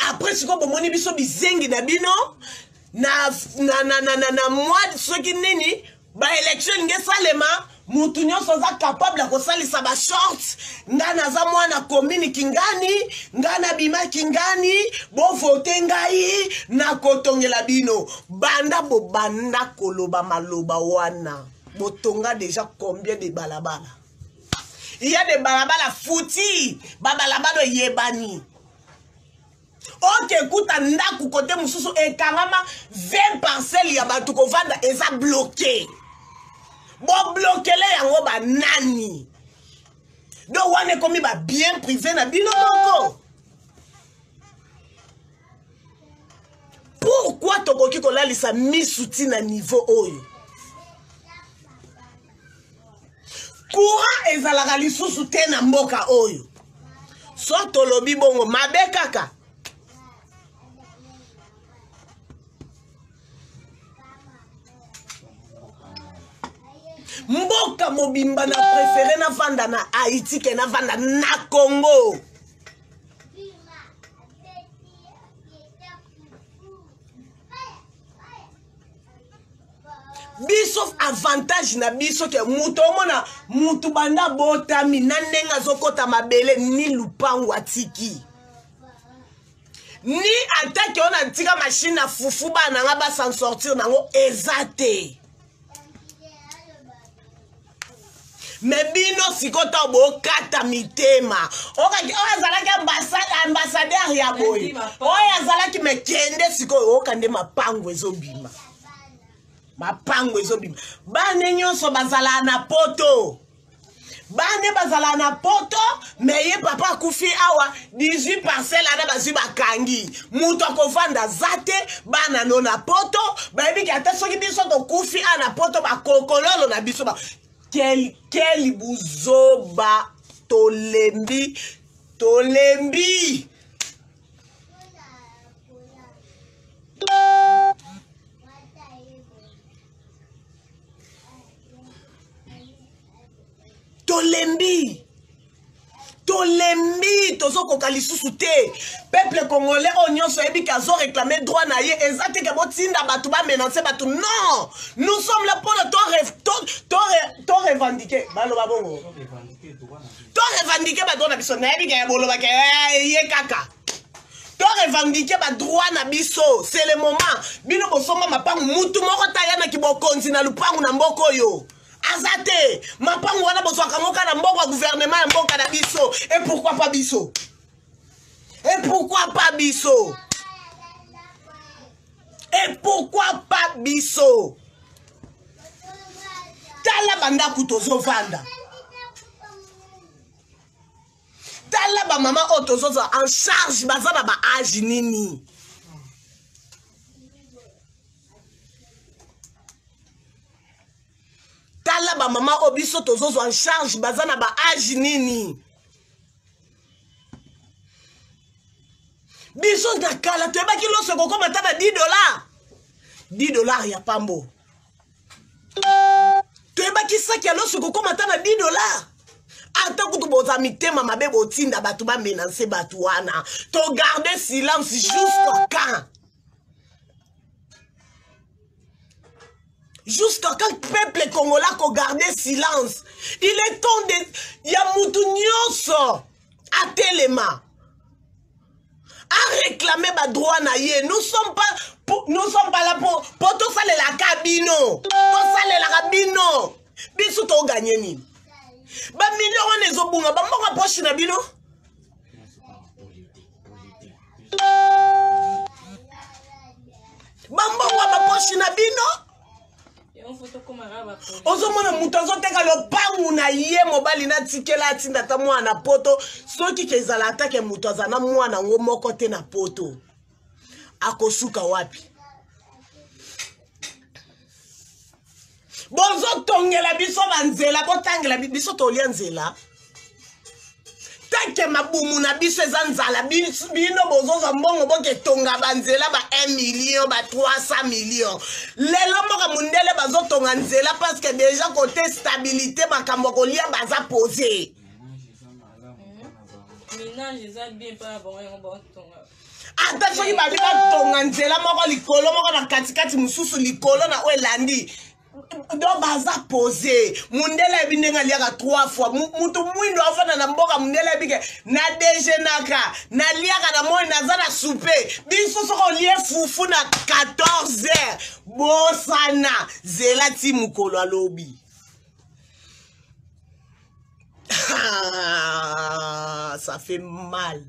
Après sikoyo bomoni biso bizengi na bino na, na, na, na, na, na mois soki nini baélection elingi esalema, mutu nyonso aza capable ya kosalisa bashort. Ngai naza mwana commune Kingani, ngai nabima Kingani, bovote ngai nakotongela bino. Banda bobanda koloba maloba wana, botonga déjà combien de balabala? Il y a des balabala futi, babalabala eyebani. Oke kuta ndako kote mosusu ekangama 20 parcelle ya bato kovanda eza bloqué. Boblokele yango banani? Donc wana ekomi babien privé na bino moko. Pourquoi tokoki kolalisa misu ti na niveau oyo? Courant ezalaka lisusu te na mboka oyo. So tolobi bongo mabe kaka. Mboka mobimba na préféré navanda na Haïti ke navanda na Congo. Biso avantage na biso ke moto omona motu banda botami na ndenge azokɔta mabele, ni lupango atiki, ni atake oyo natika machine na fufu, bana nanga basan sortir nango eza te. Me bino sikoyo ntango bokata mitema, okaki oyo azalaki ambassadeur ya boye, oyo azalaki me kende sikoyo oyoka nde mapango ezobima, mapango ezobima. Bana nyonso bazalaka na poto, bana bazalaka na poto, me ye papa akufi awa, 18 parcelle ana bazwi bakangi, moto akovanda aza te. Bana no na poto bayebiki ata soki biso tokufi awa na poto, bakokololo na biso ba quel buzoba. Tolembi, tolembi. Tolembi, tolembi, tozokoka lisusu te. Peuple congolais oyo nyonso oyebi ke azoréclame droit na ye, eza te ke botinda bato bamenace bato. Non, nous sommes là mpona to revendiquer, baloba bongo, to revendiquer badroit na biso. Nayebi ke bolobaka ye kaka to revendiquer badroit na biso. C'est le moment. Bino bosomba mapangu, mutu moko tayanaki bokonzi na lupangu na mboka oyo aza te. Mapangu wana bozwaka yango kaka na mbongo ya gouvernement ya mboka na biso. Et pourquoi pas biso? Et pourquoi pas biso? Et pourquoi pas biso? Tala bandako tozovanda, tala bamama oyo tozozwa en charge baza na baage nini? Tala bamama oyo biso tozozwa en charge baza na baage nini? Biso na kala toyebaki loso ekokoma ata na 10 dollars. 10 dollars ya pambo. Toyebaki saki ya loso ekokoma ata na 10 dollars. Ata kutu boza mitema mabe botinda bato bamenance bato wana. Togarde silence jusqu'à quand? Jusqu'à quand peuple congolais ko garder silence? Il est temps de ya mutu nyonso atelema a réclamer ba droit na ye. Nous sommes pas pour, nous sommes pas là pour pour tosalelaka bino, tosalelaka bino. Biso to gagner nini? Ba millions wana ezobunga, ba mbongo poche na bino. Bambongo ya baposhi na bino. Ozomona moto azoteka lopangu na ye, mobali natikela atinda ata mwana na poto. Soki ke ezala ata ke moto aza na mwana yango moko te na poto, akosuka wapi? Bozotongela biso banzela, botangela biso tolia nzela. Tanke mabumu na biso eza nzala, bino bozozwa mbongo boketonga banzela ba 1 million, ba 300 million. Lelo mboka mondele bazotonga nzela parce que déjà côté stabilité makambo ya kolia baza pose. Ata soki babi batonga nzela moko likolo moko na katikati mosusu likolo na oyo elandi, donc baza pose. Mundele ayebi ndenge aliaka 3 fois. Mutu mwindo afanda na mboka, mundele ayebi ke na dejeunaka, naliaka na moi, naza na soupe. Biso soki olie fufu na 14 heures, bosana zela ti mokolo alobi. Ah, ça fait mal.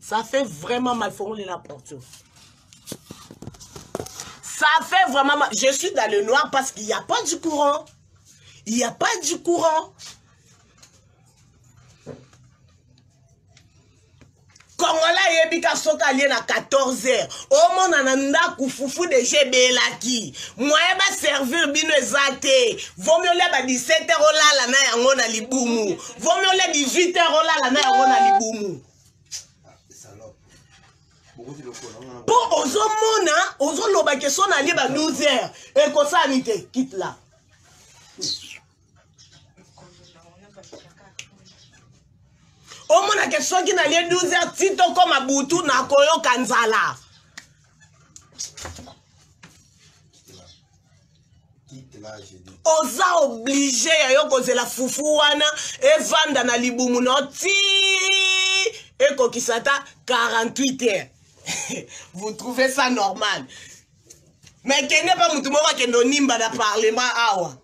Ça fait vraiment mal. Faut rouler la porte. Ça fait vraiment mal. Je suis dans le noir parce qu'il n'y a pas du courant. Il n'y a pas du courant. Congolais ayebi ka soki alie na 14 heures, omona na ndako fufu deja ebelaki, moyen baservir bino eza te. Vomi olia ba 17 heures olala na yango na libumu, vomi olia 18 heures olala na yango na libumu. Po ozomona ozoloba ke so nalie ba 12 heures ekosala te, quitte là. Omonake soki nalie 12 heures ti tokoma butu nakoyoka nzala. Oza oblige ya yo kozela fufu wana evanda na libumu na ti ekokisa ata 48 heures. Vous trouvez ça normal? Mais kende pa mutu moko akende onimba na parlement awa.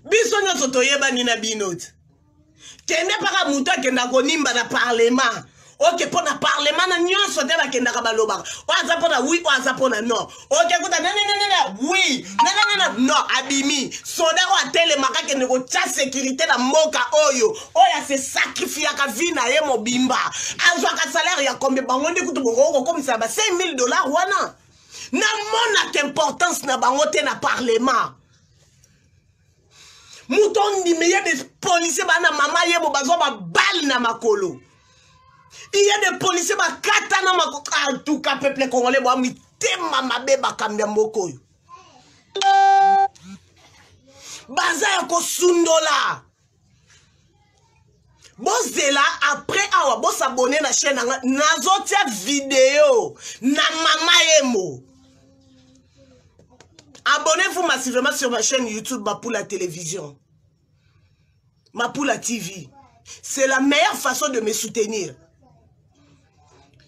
Biso nyonso toyebani na bino te. Kende paka mutu akenda konimba na parlement. Ok, mpo na parlement na nyonso te bakendaka balobaka. Oyo aza mpo na oui, oyo aza mpo na non. Ok, kuta nananana oui, nananana non, abimi. Soda oyo atelemaka akende kotia sécurité na mboka oyo, oyo ase sacrifiaka vie na ye mobimba. Azwaka salaire ya combien? Bango nde kutu bokoki kokomisa ba 5000 $ wana. Namonaka importance na bango te na parlement. Moto ondimi ye des policiers bana mama yebo bazwa ba balle na makolo. Il y a des policiers bakata na makolo. En tout cas peuple congolais bo mitema mabe bakambi ya mboka oyo. Baza ya kosundola. Bozela après awa bosabone na chaîne nanga, nazotia video na mama yemo. Abonnez-vous massivement sur ma chaîne YouTube Mapula Télévision, Mapula TV. C'est la meilleure façon de me soutenir.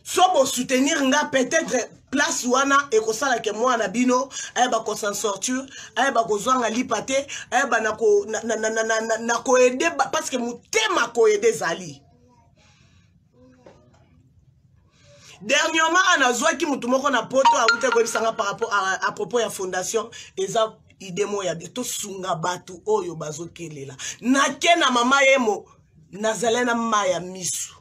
So bo soutenir nga peut-être place wana ekosala ke mwana bino ayeba ko s'en sortir, ayeba kozwanga lipa te, ayeba na ko, na, na, na, na, na, na, na koede ba, parce que motema koede ezali. Dernièrement, anazwaki mutu moko na poto awuti koyebisanga par rapport à propos ya fondation, eza idée moko ya bien, tosunga bato oyo bazokelela. Nake na mama yemo, nazali na mai ya misu.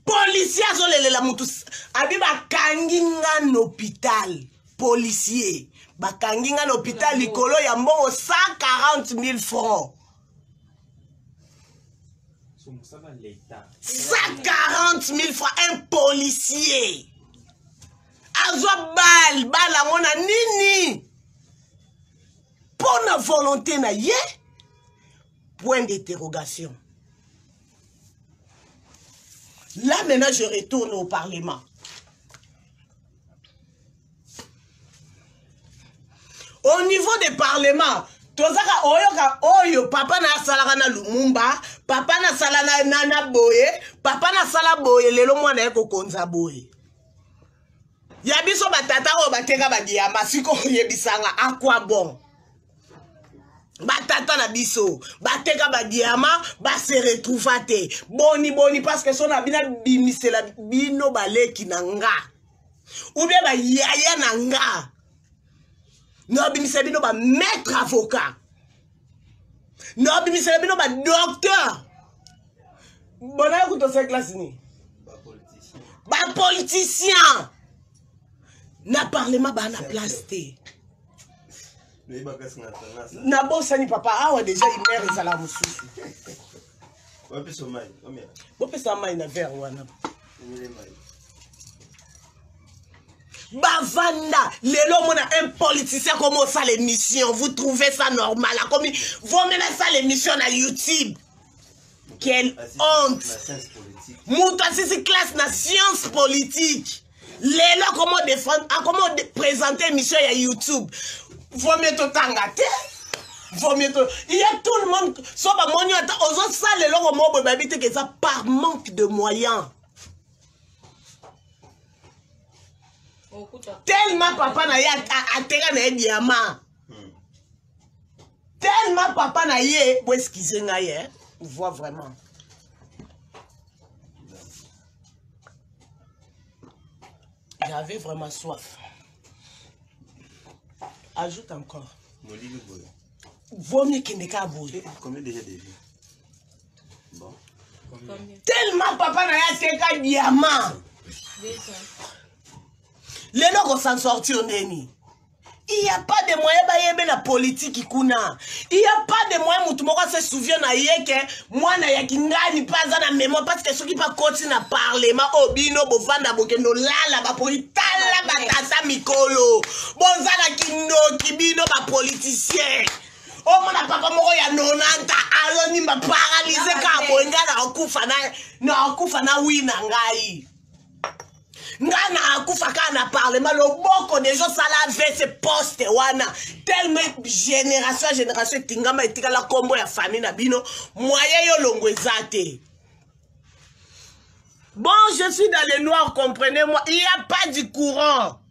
Policier azolelela mutu, abi bakangi nga na hôpital. Policier bakangi nga na hôpital likolo ya mbongo 140 000 francs. So mosala l'État. 140 000 francs un policier azwa bale bale yango na nini mpo na volonté na ye point d'interrogation là maintenant je retourne au parlement au niveau de parlement tozaka oyoka oyo papa na asalaka na lumumba papa nasala na, na, na boye papa nasala boye lelo mwana ye kokonza boye ya biso batata oyo bateka badiyamba sikoyo oyebisanga akwa bon batata na biso bateka badiama base retrouva te boni boni parceke so na bino abimisela bino baleki na nga ubie bayaya na nga nabimisela bino bamaître avocat nabimisela bino badocteur bonaye kutu osali classe nini bapoliticien na parlement baa na place te nabosani papa awa deja imer ezala mosusu bopesa mai na verre wana bavanda lelo omona un politicien akomi osala émission vous trouvez ça normal akomi vomela asala émission na youtube quelle honte moto asisi classe na science politique lelo akomi odefendre akomi oprésente émission ya youtube vaut mieux totanga te vaut mieux to il y a tout le monde so bamoni ata ozosala eloko moko boye bayebi te ke eza par manque de moyens tellement papa na ye ateka na ye diama hmm. tellement papa na ye bo excuse ngai eh? voit vraiment J'avais vraiment soif. Ajoute encore. Vaut mieux qu'il n'ait qu'à boye. Combien déjà de vies Bon. Tellement papa na ye ateka diamant. Lelo ko s'en sortir ndeni. Il n'y a pas de moyen bayebe na politique kuna. Il n'y a pas de moyen mutu moko se souvient na ye ke mwana ya kingani mpe aza na mémoire parce que soki bakoti na parlement oyo oh, bino bovanda bokende olala bapoli tala batata mikolo boza na kindoki bino bapoliticien omona papa moko ya 90 azonimba paralyse kaka boye ngai nakokufa nakokufa na wi na ngai nga na akufa kaka na parlement loboko deja osala avc poste wana tellement génération ya génération etingama etikala nkombo ya famille na bino moyen yo longo eza te bon je suis dans le noir comprenez moi il y a pas du courant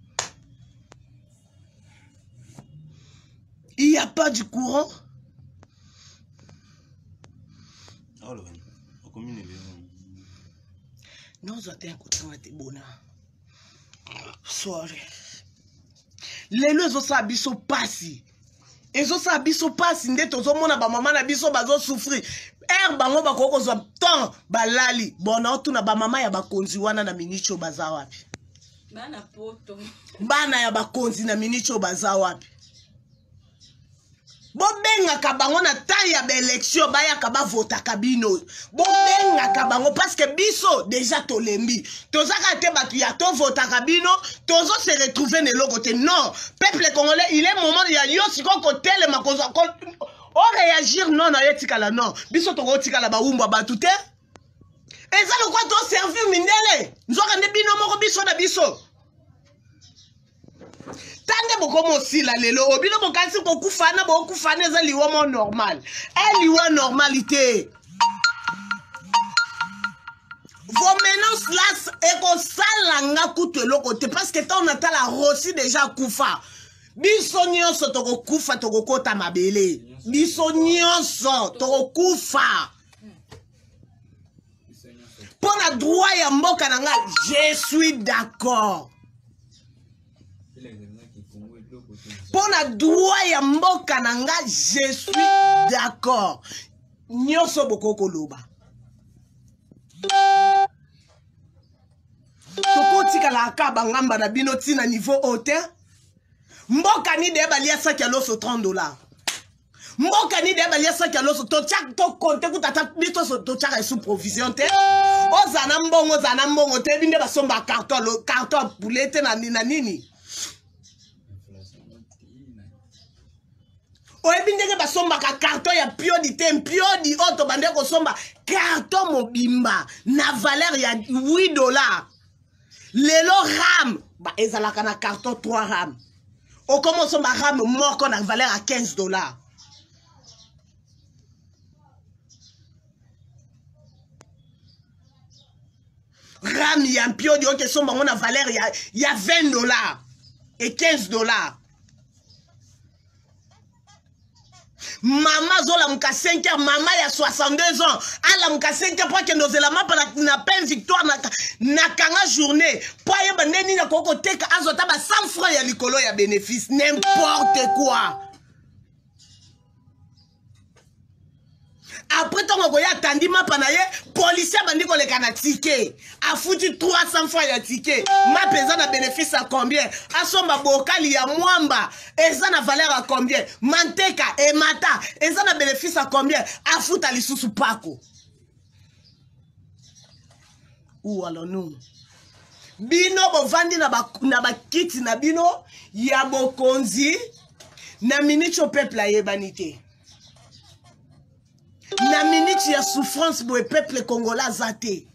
il y a pas du courant nozwa te ya kotanga te bona sorry lelo ezosala biso mpasi ezosala biso mpasi nde tozomona bamama na biso bazosouffrir ere bango bakoki kozwa temps balali bon naotuna bamama ya bakonzi wana na miniti oyo baza wapi bana ya bakonzi na miniti oyo baza wapi bobengaka bango na temps ya baélection bayaka bavotaka bino bobengaka bango parceke biso deja tolembi toza kaka te bato ya tovotaka bino tozo se retrouve na eloko te non peuple congolais il est moment ya yo sikoyo kotelema kozwa oréagir non na yo etikala non biso tokotikala bawumbwa bato te eza lokola toservir mindele nzoka nde bino moko biso na biso ta nde bokoma osila lelo oyo bino bokanisi kokufana bokufana eza liwa mo normal e liwa normal te vos menaces las ekosala nga kutu eloko te parce que ntango natala rosi deja akufa biso nyonso tokokufa tokokota mabele biso nyonso tokokufa mpo na droit ya mboka na nga je suis d'accord mpo na droit ya mboka na nga je suis d'accord nyonso bokoki koloba tokotikala aka bangamba na bino ntina niveau oyo te mboka nini balia saki ya loso 30 dollars mboka nini ya balia saki ya loso tokonte kuta ata biso totyaka esu provision te Ozala na mbongo, ozala na mbongo te, yebi nde basomba carton, carton ya poulet te na nini. Oyebi ndenge basombaka carton ya piodi te, mpiodi oyo tobandaki kosomba carton mobimba na valeur ya 8 $. Lelo ram ba ezalaka na carton 3 ram, okoma osomba ram moko na valeur ya 15 $. Ram ya mpiodi oke esomba yango na valeur ya 20 $ et 15 $. Mama azolamuka 5 heures, mama ya 62 ans alamuka 5 heures mpo akende ozela mapa na pain Victoire na kanga journée, mpo ayeba nde nini akoki koteka, azwa ata ba 100 francs ya likolo ya bénéfice. N'importe quoi. Après, ntongo akoya, atandi mapa na ye, policier abandi koleka na ticket, afuti 300 francs ya ticket. Mapa eza na bénéfice ya combien? Asomba bokali ya mwamba eza na valeur ya combien? Manteka emata, eza na bénéfice ya combien? Afuta lisusu pako. Où allons-nous? Bino bovandi na bakiti na bino ya bokonzi na miniti oyo peuple ayebani te. Na miniti ya souffrance boye, peuple congolais aza te.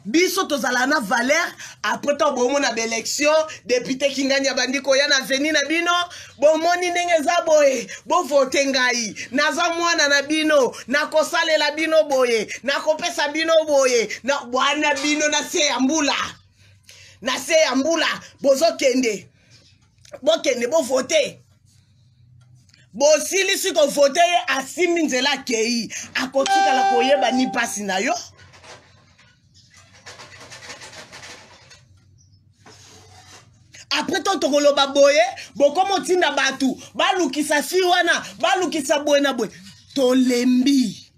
Biso tozala na valeur après ntango bomona baélection, député Kingani abandi koya na veni na bino, bomoni ndenge eza boye, bovote ngai, naza mwana na bino, nakosalela bino boye, nakopesa bino boye na bwana bino. Na se ya mbula, na se ya mbula, bozokende, bokende bovote. Bosilisi kovote ye, asimbi nzela, akei, akotikala koyeba ni mpasi na yo. Après to tokoloba boye, bokoma otinda bato balukisa fi wana, balukisa boye na boye. Tolembi.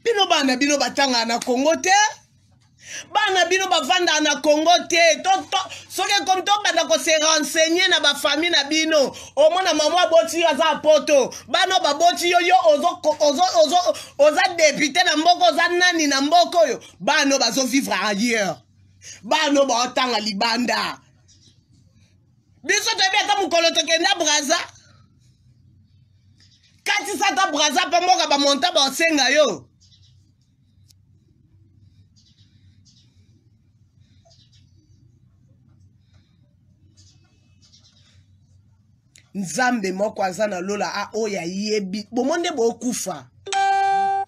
Bino bana, bino batangaka na Kongo te, bana bino bavandaka na Kongo te. To soki ekomi tobanda kose renseigner na bafamille na bino, omona mama aboti yo aza poto, bana oyo baboti yo, yo oza député na mboka, oza nani na mboka oyo, bana oyo bazovivre ailleurs, bana oyo baotanga libanda. Biso toyebi ata mokolo tokenda Braza, katisa ata Braza mpo mboka bamonta baosenga yo. Nzambe moko aza na lola a oyo ayebi bomo nde bokufa.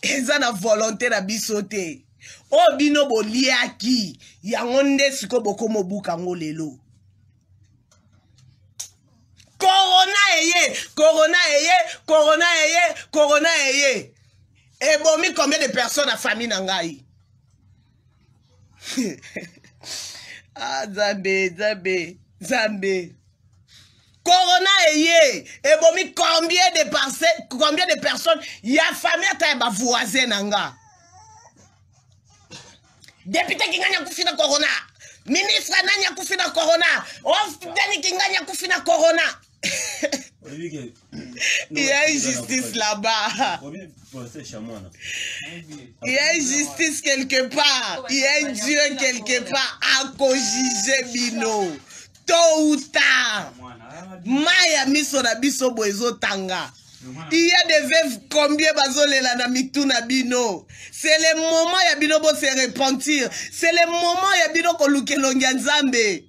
Eza na volonté na biso te. Oyo bino boliaki yango nde sikoyo bokoma obuka yango lelo. Corona eye, corona eye, corona eye, corona eye, ebomi combien de personnes na famille na ngai? Ah, Nzambe, Nzambe, Nzambe! Corona eye, ebomi combien de personnes ya famille, ata ya bavoisin na nga? Député Kingani akufi na corona, ministre nani akufi na corona, Dani Kingani akufi na corona. Il y a une justice là-bas. Il y a une justice quelque part. Il y a un Dieu quelque part. Akojuger bino. Tôt ou tard. Maya miso na biso boye ezotanga. Il y a des veuves combien bazolela na mitu na bino. C'est le moment ya bino bo se repentir. C'est le moment ya bino koluka elongi ya Nzambe.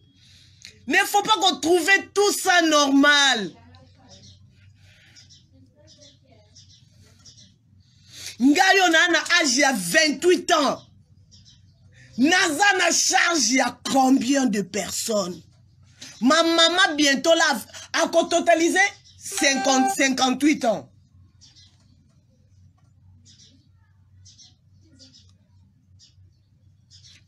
Ne faut pas qu'on trouve tout ça normal. Ngai oyo naa na age ya 28 ans, naza na charge ya combien de personnes? Ma maman bientôt là akototaliser 50, 58 ans.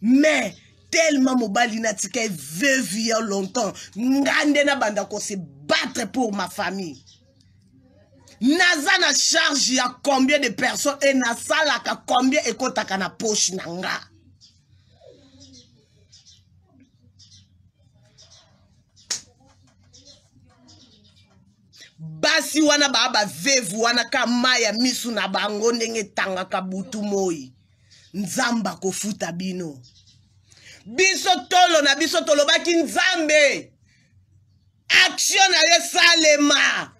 Mais tellement mobali natika ye veuve ya longtemps, nga nde nabanda kose battre pour ma famille. Naza na charge ya combien de personnes e nasalaka combien ekotaka na poche na nga? Basi wana baa bavevu wana ka mai ya misu na bango ndenge etangaka butu moi. Nzambe akofuta bino. Biso tolo na biso tolobaki Nzambe, action na yo esalema,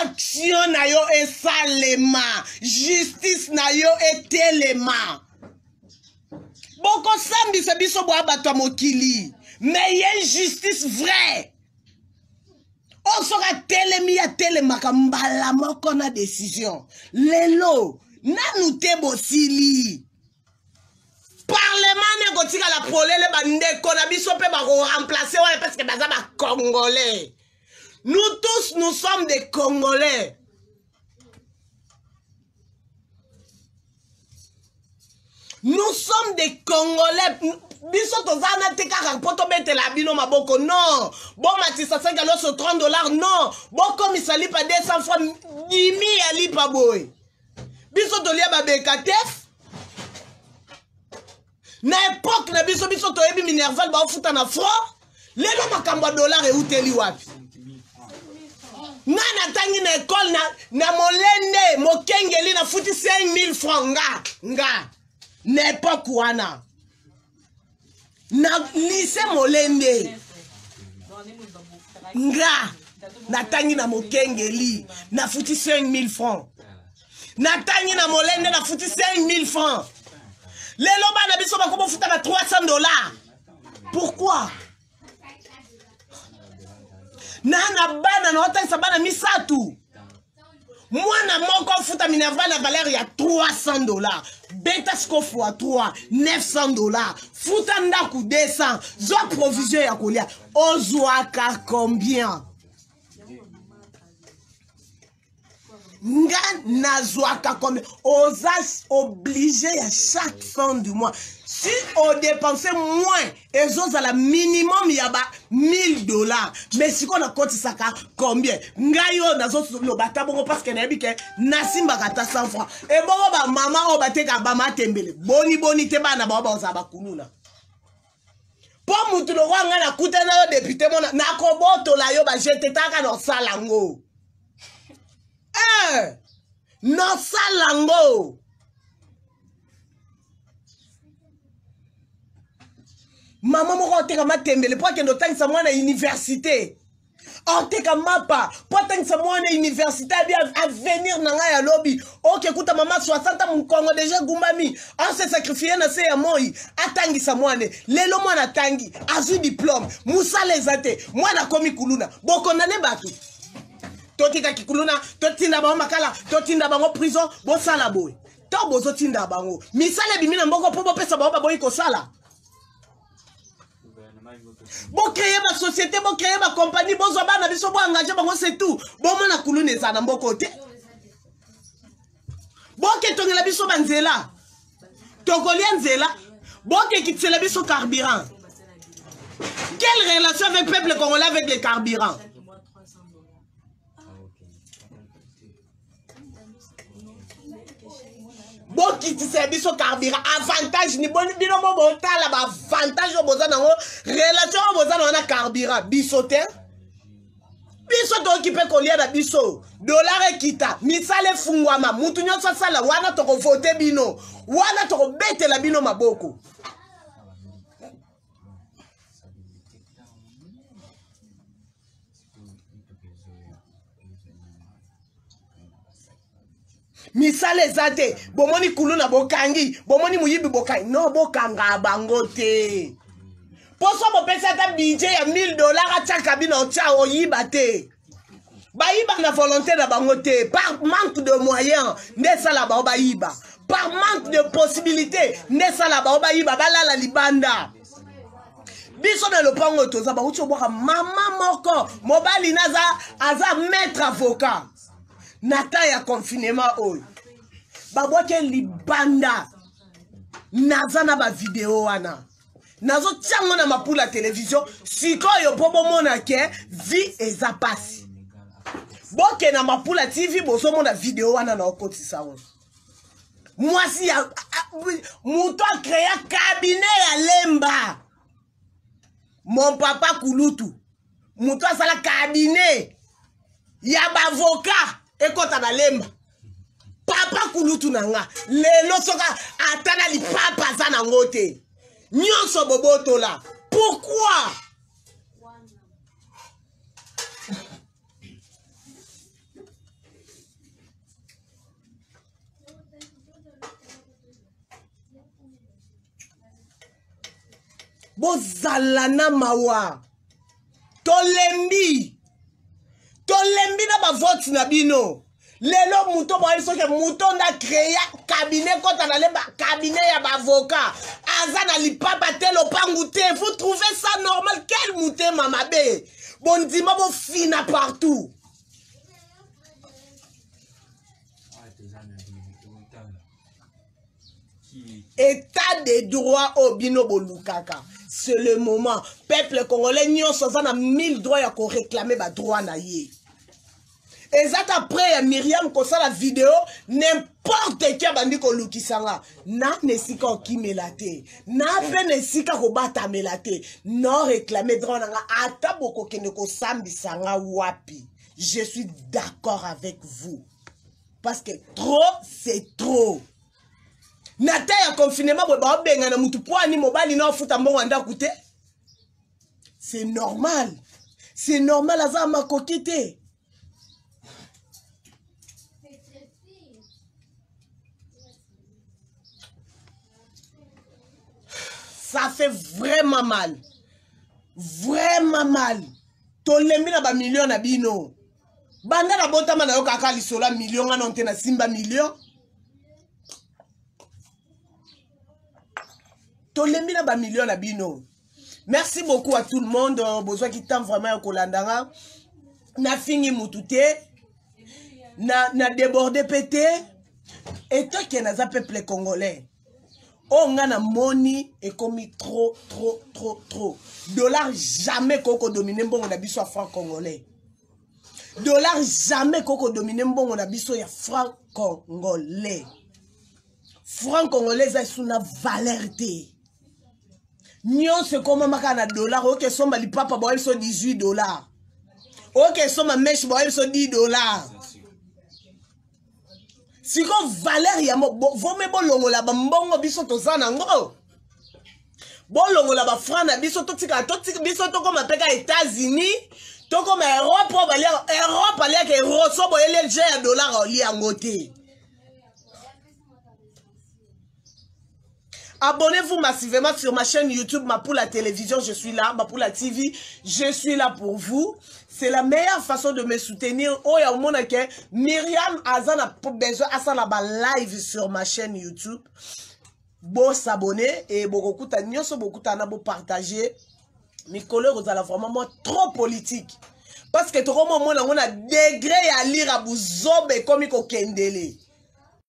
action na yo esalema, justice na yo etelema. Bokosambisa biso bwa bato ya mokili, mais ye justice vraie oyo soki atelemi atelemaka mbala moko na decision. Lelo nanu te bosili parlement ne kotikala polele, bandeko na biso mpe bakoremplace wana parce que baza bacongolais. Nous tous nous sommes des Congolais. Nous sommes des Congolais. Biso toza na te kaka mpo tobetela bino maboko. Non, bomatisa 5 loso 30 $. Non, bokomisa lipa 200 francs, dimi ya lipa boye. Biso tolia babeka te na époque na biso. Biso toyebi minerval baofuta na franc. Lelo makambo ya dollar euteli wapi? Nga natangi na ekole na Molende Mokengeli, nafuti 5000 francs. Nga na époque wana na lycée Molende, nga natangi na Mokengeli, nafuti 5000 francs. Natangi na Molende, nafuti 5000 francs. Lelo bana biso bakobofuta na 300 $. Pourquoi? Na bana na otangisa bana misato, mwana moko afuta minerval na valeur ya 300 $. Beta siko fois 3, 900 $. Futa ndako 200, zwa provision ya kolia. Ozwaka combien? Nga nazwaka combien? Oza obligé ya chaque fin du mois, si odepense moins, ezozala minimum ya ba 1000 $. Mais sikoyo nakotisaka combien? Ngai oyo nazoloba ata bongo parce que nayebi ke nasimbaka ata 100 francs. Ebongo bamama oyo batekaka bamatembele, boni boni te bana bao bazala bakuluna? Mpo mutu lokwa ngai nakutana na yo député mona, nakobotola yo bajete taka nosala yango, eh, nosala yango. Mama moko oteka matembele mpo akende otangisa mwana université, oteka mapa mpo atangisa mwana université, abi avenir na ngai ya lobi. Oke kuta mama 60, mokongo deja egumbami, ase sacrifie na se ya moi atangisa mwana. Lelo mwana atangi, azwi diplôme, mosala eza te, mwana akomi kuluna. Bokondane bato, totikaki kuluna, totinda bango makala, totinda bango prison. Bosala boye to bozotinda bango misala ebimi na mboko mpo bopesa bango, baboyi kosala. Bocréer basociété, bocréer bacompagnie, bozwa bana biso, boengage bango, c'est tout. Bomona kuluna ezala na mboko te. Boketongela biso banzela, tokolia nzela. Bokekitisela biso carburant. Quelle relation avec peuple congolais, avec les carburants? Bokitisa biso carburant, avantage ni bino mo botala baavantage oyo boza nango, relation oyo boza nango na carburant. Biso te, biso tokoki mpe kolia na biso. Dollar ekita, misala efungwama, mutu nyonso asala wana, tokovote bino wana, tokobetela bino maboko. Misala eza te, bomoni kuluna bokangi, bomoni moyibi bokangi. No, bokanga bango te. Mposo bopesi ata budget ya 1000 $, atiaka bino otya oyiba te. Bayiba na volonté na bango te, par manque de moyen nde esala bango bayiba, par manque de possibilité nde esala bango bayiba, balala libanda. Biso na lopango oyo toza, bauti obwaka mama moko, mobali na aza, aza maître avocat. Na temps ya confinement oyo babwaki libanda. Naza na bavideo wana, nazotia yango na mapula télévision sikoyo mpo bomona ke vie eza pasi. Boke na Mapula TV, bozomona video wana na okotisa yango. Mwasi ya moto acréa cabinet ya Lemba, mon papa kulutu, moto asala cabinet. Ya bavoka ekɔta na Lemba. Papa kulutu na nga lelo soka ata na lipapa aza nango te, nyonso bobotola. Pourquoi? Bozala na mawa. Tolembi, tolembi na bavote na bino. Lelo moto boyebi soki moto nda créa cabinet kota na Lemba, cabinet ya baavocat, aza na lipapa te, lopangu te. Vous trouvez ça normal? Quel motema mabe! Bondima bofina partout. État de droit oyo bino bolukaka, c'est le moment. Peuple congolais nyonso aza na mille droit ya koréclamer badroit na ye. Eza ta près ya Miriam kosala video, n'importe qui abandi kolukisa nga na na esika okimela te, na mpe na esika kobatamela te. No réclame droit na nga, ata bokokende kosambisa nga wapi, je suis d'accord avec vous, parce que trop, c'est trop. Na te ya confinement boye, baobengana mutu po ani mobali na ofuta mbongo ya ndako te. C'est normal, c'est normal, aza makoki te. Ça fait vraiment mal, vraiment mal. Tolembi na bamillion na bino. Banda na botama, na yo kaka lisolo ya million. Nga nano te na simba million. Tolembi na bamillion na bino. Merci beaucoup à tout le monde. Bozwaki temps vraiment ya kolanda nga. Nafingi mutu te, na déborde mpe te. Etoke naza peuple congolais oyo nga namoni ekomi trop, trop, trop, trop. Dollar jamais koki kodominer mbongo na biso ya franc congolais. Dollar jamais koki kodominer mbongo na biso ya franc congolais. Franc congolais eza esu na valeur te. Nyonso ekomama kaka na dollar. Oke esomba lipapa, baoyebi biso 18 $. Oke esomba mèche, baoyebi biso 10 $. Sikoyo valeur ya vome, bolongola bambongo biso toza nango, bolongola bafranc na biso, totika biso tokóma mpe ka États-Unis, tokóma Europe. Oyo baliaka Europe, aliaka euro. So boyeli je ya dollar, olia yango te. Abonnez-vous massivement sur ma chaîne YouTube Mapoula Télévision. Je suis là, Mapoula TV. Je suis là pour vous. C'est la meilleure façon de me soutenir. Oh, ya ke Myriam aza na besoin asala ba live sur ma chaîne YouTube. Bo s'abonner et bokokuta nyonso, bokuta na bo partager. Mikolo ekozala vraiment moi trop politique. Parce que tokomona yango na degré ya lira buzobe ekomi kokendele.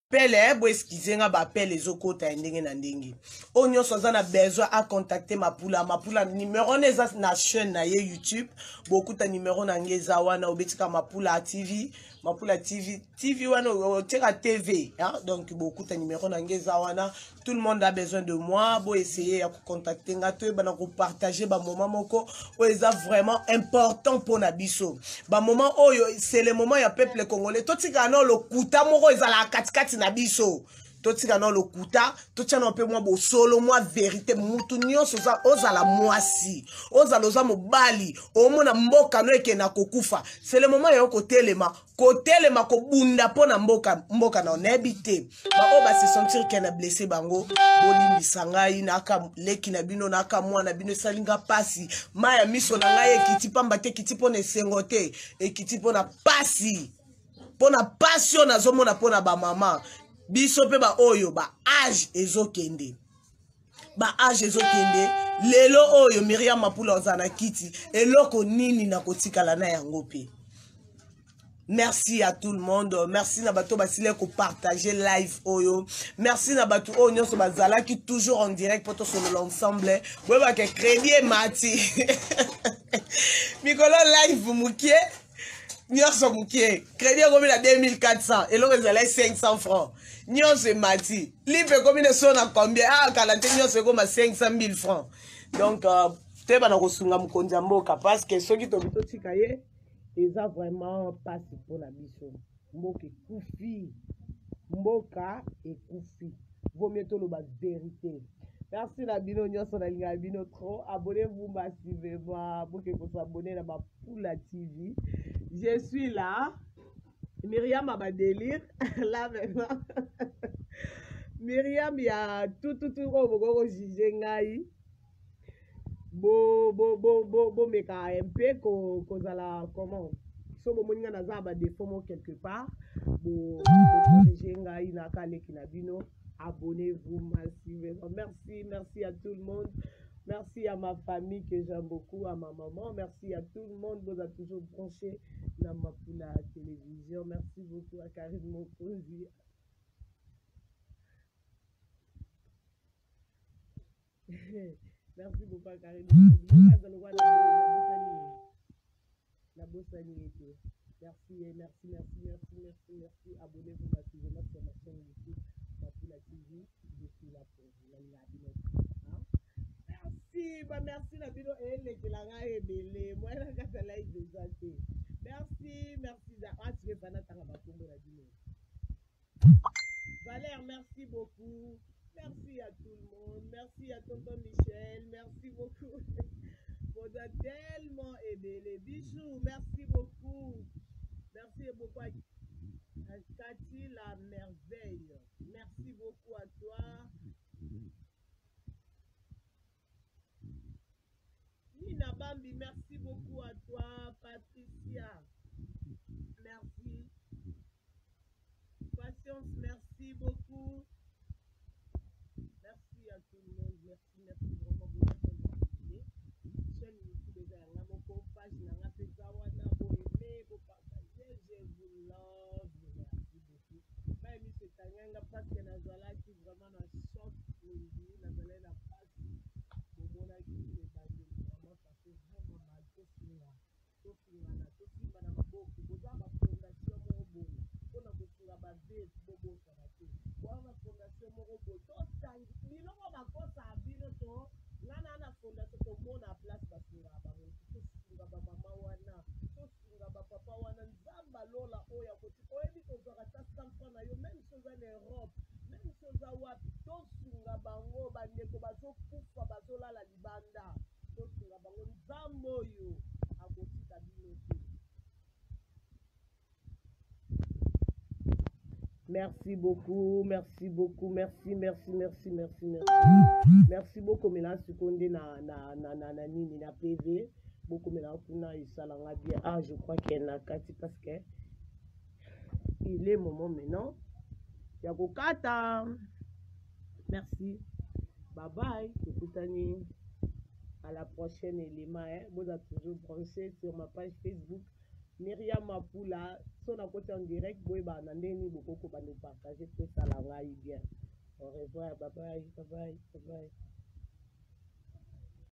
Pele bo excuser nga, baappel ezokota ya ndenge na ndenge. Oyo nyonso aza na besoin acontacter Mapula, Mapula numero wana eza na chaîne na ye YouTube. Bokuta numero na nge eza wana. Obetika Mapula TV, Mapula TV, TV wana otieka TV, hein? Donc bokuta numero na nge eza wana. Tout le monde a besoin de moi, bo essayer ya kocontacter nga, toyebana kopartager bamoment moko oyo eza vraiment important mpona biso. Bamoment oyo, c'est le moment ya peuple congolais. Totikala na lokuta moko ezalaka katikati na biso, totika na lokuta, totia na mpe mwa bosolo, mwa vérité. Mutu nyonso, ozala mwasi, ozala oza mobali, omona mboka no ekenda kokufa, c'est le moment ya kotelema, kotelema, kobunda mpo na mboka, mboka na nayebi te. Baoyo base sentir ke na blessé bango, bolimbisa ngai. Naka leki na bino, naka mwana bino. Esali nga mpasi. Mai ya miso na ngai ekiti pamba te, ekiti mpo na esengo te, ekiti mpo na pasi, mpo na pasi oyo nazomona mpo na bamama biso mpe baoyo ba âge ezokende, ba âge ezokende. Lelo oyo Miriam Mapula oza na kiti, eloko nini na kotikala na yango mpe? Merci à tout le monde. Merci na bato basili kopartager live oyo. Merci na bato oyo nyonso bazalaki toujours en direct po tosolola ensemble. Boyebaka crédit emati mikolo, live mokie, nyonso mokie. Crédit ekomi na 2400, eloko ezalaki 500 francs. Nyonso emati. Lipe ekomi na so na combien? Ah, kala te nyonso ekoma 500 000 francs. Donc toyebana kosunga mokonzi ya mboka, parce que soki tobi totika ye. Eza vraiment pasi pona biso. Mboka ekufi. Mboka ekufi. Vaut mieux toloba verite. Merci na bino nyonso nalingaka bino trop. Abonnez-vous massivement. Boke ko s'abonner na Mapula TV. Je suis là. Myriam a ba délire là maintenant. Myriam ya tout tout tout oyo bokoki ko juger ngai. Bo bo bo bo bomeka un peu ko kozala comment so bomoni ngai naza na ba défaut moko quelque part bo corriger ngai na kaleki na bino. Abonnez-vous massivement. Merci, merci à tout le monde. Merci à ma famille que j'aime beaucoup, à ma maman. Merci à tout le monde. Vous êtes toujours branché dans ma la télévision. Merci beaucoup à Karine Mokozi. Merci beaucoup à Karine Mokozi. Nabosani ye te. Merci, merci, merci, merci, merci, merci. Abonnez-vous massivement sur ma chaîne YouTube, Mapula TV. Je suis là pour vous. Nalingaka bino. Hein? Merci, ba merci na bino elekela ngai ebele. Moi na kata live eza te. Merci, merci. Ah, tu veux pas natanga bakombo na bino. Valère, merci beaucoup. Merci à tout le monde. Merci à tonton Michel. Merci beaucoup. Vous êtes tellement aimé. Bisous. Merci beaucoup. Merci beaucoup à Cathy la merveille. Merci beaucoup à toi. Nina Bambi, merci beaucoup à toi. Patricia, merci. Patience, merci beaucoup. Merci à tout le monde. Merci, merci vraiment beaucoup. Chaîne YouTube eza ya nga moko, page na nga mpe eza wana, bo aimer, bo partager. Je vous love. Merci beaucoup. Mai miso etangaki nga parce que nazalaki vraiment na choc mingi, nazalaki na pasi. Bomonaki ebandeli vraiment ça fait vraiment mal. Tosunga, tosungana, tosimbana maboko. Boza ba fondation moko boye mpona kosunga ba veuve, bobosana te. Boza na fondation moko boye, tosangi biloko bakosaka bino to nga na na fondation tomona place basungaka bango te. Tosunga ba mama wana, tosunga ba papa wana. Nzambe alola oyo akoti oyebi kozwaka ata 100 francs na yo, même si oza na Europe, même si oza wapi, tosunga bango. Bandeko bazokufa, bazolala libanda, tosunga bango. Nzambe oyo akotika bino te. Merci beaucoup, merci beaucoup, merci, merci, merci, merci, merci. Merci beaucoup, Mela Sikonde na na na na na nini na PV. Beaucoup Mela kuna esalanga bien. Ah, je crois qu'elle na kati parce que il est moment maintenant. Ya kokata. Merci. Bye bye. Tokutani à la prochaine élément. Hein. Vous êtes toujours branché sur ma page Facebook. Myriam Mapula, so nakoti en direct, boyeba na ndenge nini bokoki kobanda kopartage mpo esala ngai bien. Au revoir, bye bye, bye bye, bye bye.